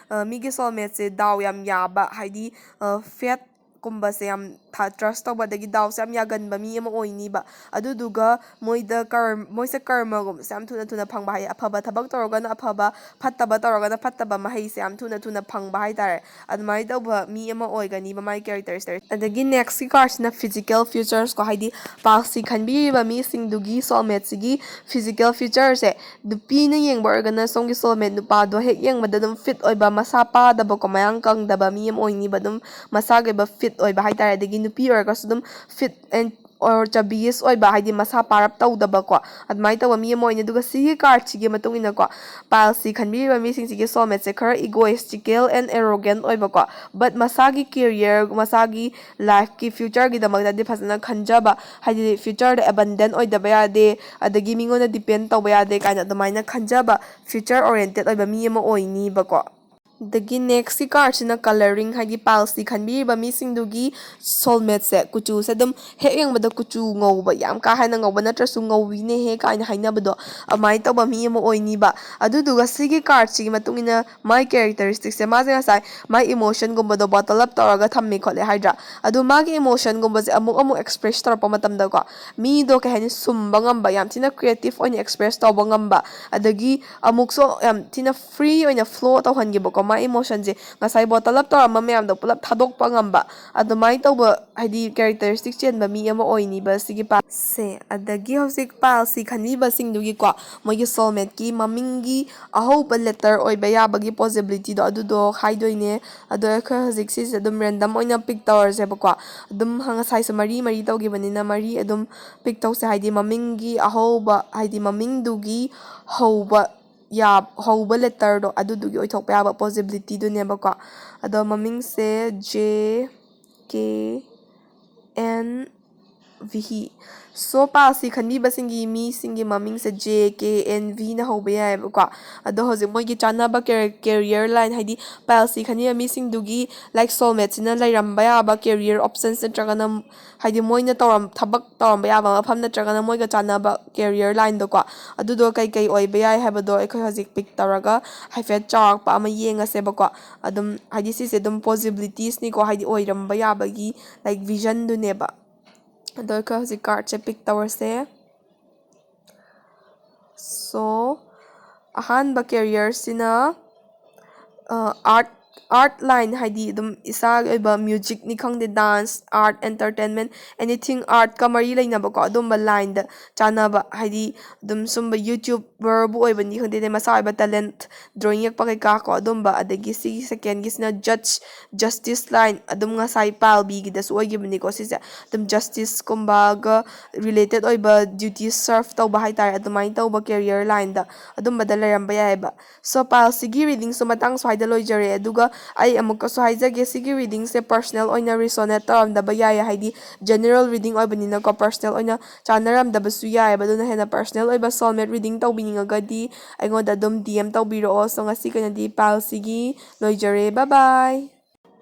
ꯃꯤꯒꯤ soulmateꯁꯦ ꯗꯥꯎ ꯌꯥꯝ ꯌꯥꯕ, ꯍꯥꯏꯗꯤ fate ꯀꯨꯝꯕꯁꯦ ꯌꯥꯝ ꯊꯥ ꯇ꯭ꯔꯁ ꯇꯧꯕ, ꯑꯗꯒꯤ ꯗꯥꯎꯁꯦ ꯌꯥꯝ ꯌꯥꯒꯟꯕ ꯃꯤ ꯑꯃ ꯑꯣꯏꯅꯤꯕ꯫ ꯑꯗꯨꯗꯨꯒ ꯃꯣꯏꯗ ꯀꯔ ꯃꯣꯏꯁꯦ ꯀꯔꯃꯒꯨꯝꯕꯁꯦ ꯌꯥꯝ ꯊꯨꯅ ꯊꯨꯅ ꯐꯪꯕ ꯍꯥꯏꯗꯤ, ꯑꯐꯕ ꯊꯕꯛ ꯇꯧꯔꯒꯅ ꯑꯐꯕ, ꯐꯠꯇꯕ ꯇꯧꯔꯒꯅ ꯐꯠꯇꯕ ꯃꯍꯩꯁꯦ ꯌꯥꯝ ꯊꯨꯅ ꯊꯨꯅ ꯐꯪꯕ ꯍꯥꯏꯇꯥꯔꯦ꯫ ꯑꯗꯨꯃꯥꯏꯅ ꯇꯧꯕ ꯃꯤ ꯑꯃ ꯑꯣꯏꯒꯅꯤꯕ ꯃꯥꯏ ꯀꯦꯔꯦꯛꯇꯔꯁꯦ꯫ ꯑꯗꯒꯤ ꯅꯦꯛꯁꯀꯤ ꯀꯥꯔꯠꯁꯤꯅ ꯐꯤꯖꯤꯀꯦꯜ ꯐ꯭ꯌꯨꯆꯔꯁꯀꯣ, ꯍꯥꯏꯗꯤ ꯄꯥꯜꯁꯤ ꯈꯟꯕꯤꯔꯤꯕ ꯃꯤꯁꯤꯡꯗꯨꯒꯤ ꯁꯣꯜꯃꯦꯠꯁꯤꯒꯤ ꯐꯤꯖꯤꯀꯦꯜ ꯐ꯭ꯌꯨꯆꯔꯁꯦ, ꯅꯨꯄꯤꯅ ꯌꯦꯡꯕ ꯑꯣꯏꯔꯒꯅ ꯁꯣꯝꯒꯤ ꯁꯣꯜꯃꯦꯠ ꯅꯨꯄꯥꯗꯣ ꯍꯦꯛ ꯌꯦꯡꯕꯗ ꯑꯗꯨꯝ ꯐꯤꯠ ꯑꯣꯏꯕ, ꯃꯁꯥ ꯄꯥꯗꯕꯀꯣ, ꯃꯌꯥꯡ ꯀꯪꯗꯕ ꯃꯤ ꯑꯃ ꯑꯣꯏꯅꯤꯕ꯫ ꯑꯗꯨꯝ ꯃꯁꯥꯒꯤ ꯑꯣꯏꯕ ꯐꯤꯠ ꯑꯣꯏꯕ ꯍꯥꯏꯇꯥꯔꯦ꯫ ꯑꯗꯒꯤ ꯅꯨꯄꯤ ꯑꯣꯏꯔꯒꯁꯨ ꯑꯗꯨꯝ ꯐꯤꯠ ꯑꯦꯟ ꯑꯣꯔ ꯆꯕꯤꯌꯁ ꯑꯣꯏꯕ, ꯍꯥꯏꯗꯤ ꯃꯁꯥ ꯄꯥꯔꯞ ꯇꯧꯗꯕꯀꯣ, ꯑꯗꯨꯃꯥꯏꯅ ꯇꯧꯕ ꯃꯤ ꯑꯃ ꯑꯣꯏꯅꯤ꯫ ꯑꯗꯨꯒ ꯁꯤꯒꯤ ꯀꯥꯔꯠꯁꯤꯒꯤ ꯃꯇꯨꯡ ꯏꯟꯅꯀꯣ, ꯄꯥꯜꯁꯤ ꯈꯟꯕꯤꯔꯤꯕ ꯃꯤꯁꯤꯡꯁꯤꯒꯤ ꯁꯣꯜꯃꯦꯠꯁꯦ ꯈꯔ ꯏꯒꯣꯏꯁꯇꯤꯀꯦꯜ ꯑꯦꯟ ꯑꯦꯔꯣꯒꯦꯟ ꯑꯣꯏꯕꯀꯣ, ꯕꯠ ꯃꯁꯥꯒꯤ ꯀꯦꯔꯤꯌꯔ, ꯃꯁꯥꯒꯤ ꯂꯥꯏꯐꯀꯤ ꯐ꯭ꯌꯨꯆꯔꯒꯤꯗꯃꯛꯇꯗꯤ ꯐꯖꯅ ꯈꯟꯖꯕ, ꯍꯥꯏꯗꯤ ꯐ꯭ꯌꯨꯆꯔꯗ ꯑꯦꯕꯟꯗꯟ ꯑꯣꯏꯗꯕ ꯌꯥꯗꯦ, ꯑꯗꯒꯤ ꯃꯤꯉꯣꯟꯗ ꯗꯤꯄꯦꯟ ꯇꯧꯕ ꯌꯥꯗꯦ ꯀꯥꯏꯅ ꯑꯗꯨꯃꯥꯏꯅ ꯈꯟꯖꯕ, ꯐ꯭ꯌꯨꯆꯔ ꯑꯣꯔꯤꯌꯦꯟꯇꯦꯠ ꯑꯣꯏꯕ ꯃꯤ ꯑꯃ ꯑꯣꯏꯅꯤꯕꯀꯣ꯫ ꯑꯗꯒꯤ ꯅꯦꯛꯁꯀꯤ ꯀꯥꯔꯠꯁꯤꯅ ꯀꯂꯔꯤꯡ, ꯍꯥꯏꯗꯤ ꯄꯥꯜꯁꯤ ꯈꯟꯕꯤꯔꯤꯕ ꯃꯤꯁꯤꯡꯗꯨꯒꯤ ꯁꯣꯜꯃꯦꯠꯁꯦ ꯀꯨꯆꯨꯁꯦ ꯑꯗꯨꯝ ꯍꯦꯛ ꯌꯦꯡꯕꯗ ꯀꯨꯆꯨ ꯉꯧꯕ, ꯌꯥꯝ ꯀꯥ ꯍꯦꯟꯅ ꯉꯧꯕ ꯅꯠꯇ꯭ꯔꯁꯨ ꯉꯧꯋꯤꯅꯦꯍꯦ ꯀꯥꯏꯅ ꯍꯥꯏꯅꯕꯗꯣ, ꯑꯗꯨꯃꯥꯏꯅ ꯇꯧꯕ ꯃꯤ ꯑꯃ ꯑꯣꯏꯅꯤꯕ꯫ ꯑꯗꯨꯗꯨꯒ ꯁꯤꯒꯤ ꯀꯥꯔꯠꯁꯤꯒꯤ ꯃꯇꯨꯡ ꯏꯟꯅ ꯃꯥꯏ ꯀꯦꯔꯦꯛꯇꯔꯤꯁꯇꯤꯛꯁꯦ, ꯃꯥꯁꯦ ꯉꯁꯥꯏ ꯃꯥꯏ ꯏꯃꯣꯁꯟꯒꯨꯝꯕꯗꯣ ꯕꯣꯇꯜ ꯑꯞ ꯇꯧꯔꯒ ꯊꯝꯃꯦ ꯈꯣꯠꯂꯦ ꯍꯥꯏꯗ꯭ꯔꯥ? ꯑꯗꯣ ꯃꯥꯒꯤ ꯏꯃꯣꯁꯟꯒꯨꯝꯕꯁꯦ ꯑꯃꯨꯛ ꯑꯃꯨꯛ ꯑꯦꯛꯁꯄ꯭ꯔꯦꯁ ꯇꯧꯔꯛꯄ ꯃꯇꯝꯗꯀꯣ, ꯃꯤꯗꯣ ꯀꯩ ꯍꯥꯏꯅꯤ, ꯁꯨꯝꯕ ꯉꯝꯕ, ꯌꯥꯝ ꯊꯤꯅ ꯀ꯭ꯔꯤꯌꯦꯇꯤꯞ ꯑꯣꯏꯅ ꯑꯦꯛꯁꯄ꯭ꯔꯦꯁ ꯇꯧꯕ ꯉꯝꯕ, ꯑꯗꯒꯤ ꯑꯃꯨꯛꯁꯨ ꯌꯥꯝ ꯊꯤꯅ ꯐ꯭ꯔꯤ ꯑꯣꯏꯅ ꯐ꯭ꯂꯣ ꯇꯧꯍꯟꯈꯤꯕꯀꯣ, ꯃꯥꯏ ꯏꯃꯣꯁꯟꯁꯦ ꯉꯁꯥꯏ ꯕꯣꯇꯜ ꯑꯞ ꯇꯧꯔꯝꯕ ꯃꯌꯥꯝꯗꯣ ꯄꯨꯂꯞ ꯊꯥꯗꯣꯛꯄ ꯉꯝꯕ, ꯑꯗꯨꯃꯥꯏꯅ ꯇꯧꯕ, ꯍꯥꯏꯗꯤ ꯀꯦꯔꯦꯛꯇꯔꯤꯁꯇꯤꯛ ꯆꯦꯟꯕ ꯃꯤ ꯑꯃ ꯑꯣꯏꯅꯤꯕ ꯁꯤꯒꯤ ꯄꯥꯜꯁꯦ꯫ ꯑꯗꯒꯤ ꯍꯧꯖꯤꯛ ꯄꯥꯜꯁꯤ ꯈꯟꯕꯤꯕꯁꯤꯡꯗꯨꯒꯤꯀꯣ, ꯃꯣꯏꯒꯤ ꯁꯣꯜꯃꯦꯠꯀꯤ ꯃꯃꯤꯡꯒꯤ ꯑꯍꯧꯕ ꯂꯦꯇꯔ ꯑꯣꯏꯕ ꯌꯥꯕꯒꯤ ꯄꯣꯁꯤꯕꯤꯂꯤꯇꯤꯗꯣ ꯑꯗꯨꯗꯣ ꯍꯥꯏꯗꯣꯏꯅꯦ꯫ ꯑꯗꯣ ꯑꯩꯈꯣꯏ ꯍꯧꯖꯤꯛ ꯁꯤꯁꯦ ꯑꯗꯨꯝ ꯔꯦꯟꯗꯝ ꯑꯣꯏꯅ ꯄꯤꯛ ꯇꯧꯔꯁꯦꯕꯀꯣ꯫ ꯑꯗꯨꯝ ꯉꯁꯥꯏꯁꯨ ꯃꯔꯤ ꯃꯔꯤ ꯇꯧꯈꯤꯕꯅꯤꯅ ꯃꯔꯤ ꯑꯗꯨꯝ ꯄꯤꯛ ꯇꯧꯁꯦ, ꯍꯥꯏꯗꯤ ꯃꯃꯤꯡꯒꯤ ꯑꯍꯧꯕ, ꯍꯥꯏꯗꯤ ꯃꯃꯤꯡꯗꯨꯒꯤ ꯍꯧꯕ ꯌꯥ-, ꯍꯧꯕ ꯂꯦꯇꯔꯗꯣ ꯑꯗꯨꯗꯨꯒꯤ ꯑꯣꯏꯊꯣꯛꯄ ꯌꯥꯕ ꯄꯣꯁꯤꯕꯤꯂꯤꯇꯤꯗꯨꯅꯦꯕꯀꯣ꯫ ꯑꯗꯣ ꯃꯃꯤꯡꯁꯦ J, K, N, ꯚꯤꯍꯤ꯫ ꯁꯣ ꯄꯥꯏꯜꯁꯤ ꯈꯟꯕꯤꯕꯁꯤꯡꯒꯤ ꯃꯤꯁꯤꯡꯒꯤ ꯃꯃꯤꯡꯁꯦ J, K, N, V ꯅ ꯍꯧꯕ ꯌꯥꯏꯑꯕꯀꯣ꯫ ꯑꯗꯣ ꯍꯧꯖꯤꯛ ꯃꯣꯏꯒꯤ ꯆꯥꯟꯅꯕ career line, ꯍꯥꯏꯗꯤ ꯄꯥꯏꯜꯁꯤ ꯈꯟꯕꯤꯕ ꯃꯤꯁꯤꯡꯗꯨꯒꯤ, like, soulmateꯁꯤꯅ ꯂꯩꯔꯝꯕ ꯌꯥꯕ career options ꯅꯠꯇ꯭ꯔꯒꯅ ꯍꯥꯏꯗꯤ ꯃꯣꯏꯅ ꯇꯧꯔꯝ ꯊꯕꯛ ꯇꯧꯔꯝꯕ ꯌꯥꯕ ꯃꯐꯝ ꯅꯠꯇ꯭ꯔꯒꯅ ꯃꯣꯏꯒ ꯆꯥꯟꯅꯕ career lineꯗꯣꯀꯣ, ꯑꯗꯨꯗꯣ ꯀꯩꯀꯩ ꯑꯣꯏꯕ ꯌꯥꯏ ꯍꯥꯏꯕꯗꯣ ꯑꯩꯈꯣꯏ ꯍꯧꯖꯤꯛ pick ꯇꯧꯔꯒ ꯍꯥꯏꯐꯦꯠ ꯆꯥꯎꯔꯥꯛꯄ ꯑꯃ ꯌꯦꯡꯉꯁꯦꯕꯀꯣ꯫ ꯑꯗꯨꯝ ꯍꯥꯏꯗꯤ ꯁꯤꯁꯦ ꯑꯗꯨꯝ possibilitiesꯅꯤꯀꯣ, ꯍꯥꯏꯗꯤ ꯑꯣꯏꯔꯝꯕ ꯌꯥꯕꯒꯤ, like, visionꯗꯨꯅꯦꯕ꯫ ꯑꯗꯣ ꯑꯩꯈꯣꯏ ꯍꯧꯖꯤꯛ cardꯁꯦ pick ꯇꯧꯔꯁꯦ꯫ So, ꯑꯍꯥꯟꯕ careerꯁꯤꯅ, ꯑ, art, art line, ꯍꯥꯏꯗꯤ ꯑꯗꯨꯝ ꯏꯁꯥꯒꯤ ꯑꯣꯏꯕ musicꯅꯤ ꯈꯪꯗꯦ, dance, art, entertainment, anything artꯀ ꯃꯔꯤ ꯂꯩꯅꯕꯀꯣ, ꯑꯗꯨꯝꯕ lineꯗ ꯆꯥꯟꯅꯕ, ꯍꯥꯏꯗꯤ ꯑꯗꯨꯝ ꯁꯨꯝꯕ YouTuberꯕꯨ ꯑꯣꯏꯕꯅꯤ ꯈꯪꯗꯦ, ꯑꯗꯩ ꯃꯁꯥ ꯑꯣꯏꯕ talent, drawing ꯌꯦꯛꯄ ꯀꯩꯀꯥ ꯀꯣ, ꯑꯗꯨꯝꯕ꯫ ꯑꯗꯒꯤ ꯁꯤꯒꯤ secondꯒꯤꯁꯤꯅ judge, justice line, ꯑꯗꯨꯝ ꯉꯁꯥꯏ ꯄꯥꯏꯜ ꯕꯤꯒꯤꯗꯁꯨ ꯑꯣꯏꯈꯤꯕꯅꯤꯀꯣ ꯁꯤꯁꯦ꯫ ꯑꯗꯨꯝ justiceꯀꯨꯝꯕꯒ related ꯑꯣꯏꯕ duties serve ꯇꯧꯕ ꯍꯥꯏꯇꯥꯔꯦ, ꯑꯗꯨꯃꯥꯏꯅ ꯇꯧꯕ career lineꯗ ꯑꯗꯨꯝꯕꯗ ꯂꯩꯔꯝꯕ ꯌꯥꯏꯑꯕ꯫ So, ꯄꯥꯏꯜꯁꯤꯒꯤ readingꯁꯨ ꯃꯇꯥꯡ ꯁ꯭ꯋꯥꯏꯗ ꯂꯣꯏꯖꯔꯦ꯫ ꯑꯗꯨꯒ ꯑꯩ ꯑꯃꯨꯛꯀꯁꯨ ꯍꯥꯏꯖꯒꯦ, ꯁꯤꯒꯤ readingꯁꯦ personal ꯑꯣꯏꯅ resonate ꯇꯧꯔꯝꯗꯕ ꯌꯥꯏ, ꯍꯥꯏꯗꯤ general reading ꯑꯣꯏꯕꯅꯤꯅꯀꯣ, personal ꯑꯣꯏꯅ ꯆꯥꯟꯅꯔꯝꯗꯕꯁꯨ ꯌꯥꯏꯑꯕ꯫ ꯑꯗꯨꯅ ꯍꯦꯟꯅ personal ꯑꯣꯏꯕ soulmate reading ꯇꯧꯕꯤꯅꯤꯡꯉꯒꯗꯤ ꯑꯩꯉꯣꯟꯗ ꯑꯗꯨꯝ D M ꯇꯧꯕꯤꯔꯛꯑꯣ꯫ So, ꯉꯁꯤꯒꯤ ꯑꯣꯏꯅꯗꯤ ꯄꯥꯏꯜꯁꯤꯒꯤ ꯂꯣꯏꯖꯔꯦ꯫ Bye bye꯫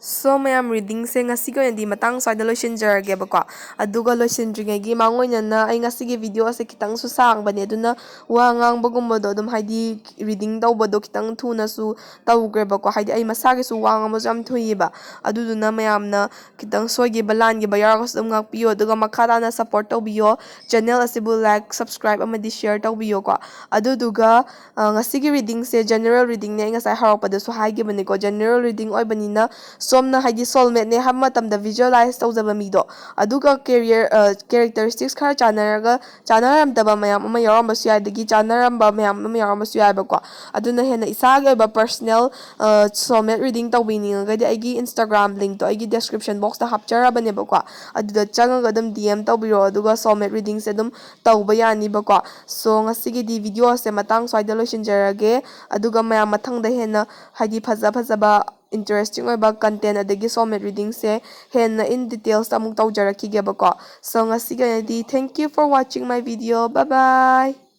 So, ꯃꯌꯥꯝ, readingꯁꯦ ꯉꯁꯤꯒꯤ ꯑꯣꯏꯅꯗꯤ ꯃꯇꯥꯡ ꯁ꯭ꯋꯥꯏꯗ ꯂꯣꯏꯁꯤꯟꯖꯔꯒꯦꯕꯀꯣ꯫ ꯑꯗꯨꯒ ꯂꯣꯏꯁꯤꯟꯗ꯭ꯔꯤꯉꯩꯒꯤ ꯃꯥꯡꯑꯣꯏꯅꯅ ꯑꯩ ꯉꯁꯤꯒꯤ video ꯑꯁꯦ ꯈꯤꯇꯪꯁꯨ ꯁꯥꯡꯕꯅꯦ, ꯑꯗꯨꯅ ꯋꯥ ꯉꯥꯡꯕꯒꯨꯝꯕꯗꯣ ꯑꯗꯨꯝ, ꯍꯥꯏꯗꯤ, reading ꯇꯧꯕꯗꯣ ꯈꯤꯇꯪ ꯊꯨꯅꯁꯨ ꯇꯧꯈ꯭ꯔꯦꯕꯀꯣ꯫ ꯍꯥꯏꯗꯤ ꯑꯩ ꯃꯁꯥꯒꯤꯁꯨ ꯋꯥ ꯉꯥꯡꯕꯁꯨ ꯌꯥꯝ ꯊꯨꯏꯌꯦꯕ꯫ ꯑꯗꯨꯗꯨꯅ ꯃꯌꯥꯝꯅ ꯈꯤꯇꯪ ꯁꯣꯏꯈꯤꯕ ꯂꯥꯟꯈꯤꯕ ꯌꯥꯎꯔꯒꯁꯨ ꯑꯗꯨꯝ ꯉꯥꯛꯄꯤꯌꯣ, ꯑꯗꯨꯒ ꯃꯈꯥ ꯇꯥꯅ support ꯇꯧꯕꯤꯌꯣ꯫ Channel ꯑꯁꯤꯕꯨ like, subscribe ꯑꯃꯗꯤ share ꯇꯧꯕꯤꯌꯣꯀꯣ꯫ ꯑꯗꯨꯗꯨꯒ, ꯑ, ꯉꯁꯤꯒꯤ readingꯁꯦ general readingꯅꯦ, ꯑꯩ ꯉꯁꯥꯏ ꯍꯧꯔꯛꯄꯗꯁꯨ ꯍꯥꯏꯈꯤꯕꯅꯤꯀꯣ, general reading ꯑꯣꯏꯕꯅꯤꯅ ꯁꯣꯝꯅ, ꯍꯥꯏꯗꯤ, soulmateꯅꯦ ꯍꯥꯏꯕ ꯃꯇꯝꯗ visualize ꯇꯧꯖꯕ ꯃꯤꯗꯣ, ꯑꯗꯨꯒ career, ꯑ, characteristics ꯈꯔ ꯆꯥꯟꯅꯔꯒ ꯆꯥꯟꯅꯔꯝꯗꯕ ꯃꯌꯥꯝ ꯑꯃ ꯌꯥꯎꯔꯝꯕꯁꯨ ꯌꯥꯏ, ꯑꯗꯒꯤ ꯆꯥꯟꯅꯔꯝꯕ ꯃꯌꯥꯝ ꯑꯃ ꯌꯥꯎꯔꯝꯕꯁꯨ ꯌꯥꯏꯕꯀꯣ꯫ ꯑꯗꯨꯅ ꯍꯦꯟꯅ ꯏꯁꯥꯒꯤ ꯑꯣꯏꯕ personal, ꯑ, soulmate reading ꯇꯧꯕꯤꯅꯤꯡꯉꯒꯗꯤ ꯑꯩꯒꯤ Instagram linkꯇꯣ ꯑꯩꯒꯤ description boxꯇ ꯍꯥꯞꯆꯔꯕꯅꯦꯕꯀꯣ꯫ ꯑꯗꯨꯗ ꯆꯪꯉꯒ ꯑꯗꯨꯝ D M ꯇꯧꯕꯤꯔꯛꯑꯣ, ꯑꯗꯨꯒ soulmate readingꯁꯦ ꯑꯗꯨꯝ ꯇꯧꯕ ꯌꯥꯅꯤꯕꯀꯣ꯫ So, ꯉꯁꯤꯒꯤꯗꯤ videoꯁꯦ ꯃꯇꯥꯡ ꯁ꯭ꯋꯥꯏꯗ ꯂꯣꯏꯁꯤꯟꯖꯔꯒꯦ꯫ ꯑꯗꯨꯒ ꯃꯌꯥꯝ ꯃꯊꯪꯗ ꯍꯦꯟꯅ, ꯍꯥꯏꯗꯤ, ꯐꯖ ꯐꯖꯕ interesting ꯑꯣꯏꯕ content ꯑꯗꯒꯤ soulmate readingꯁꯦ ꯍꯦꯟꯅ in detailsꯇ ꯑꯃꯨꯛ ꯇꯧꯖꯔꯛꯈꯤꯒꯦꯕꯀꯣ꯫ So ꯉꯁꯤꯒꯤ ꯑꯣꯏꯅꯗꯤ thank you for watching my video. Bye bye.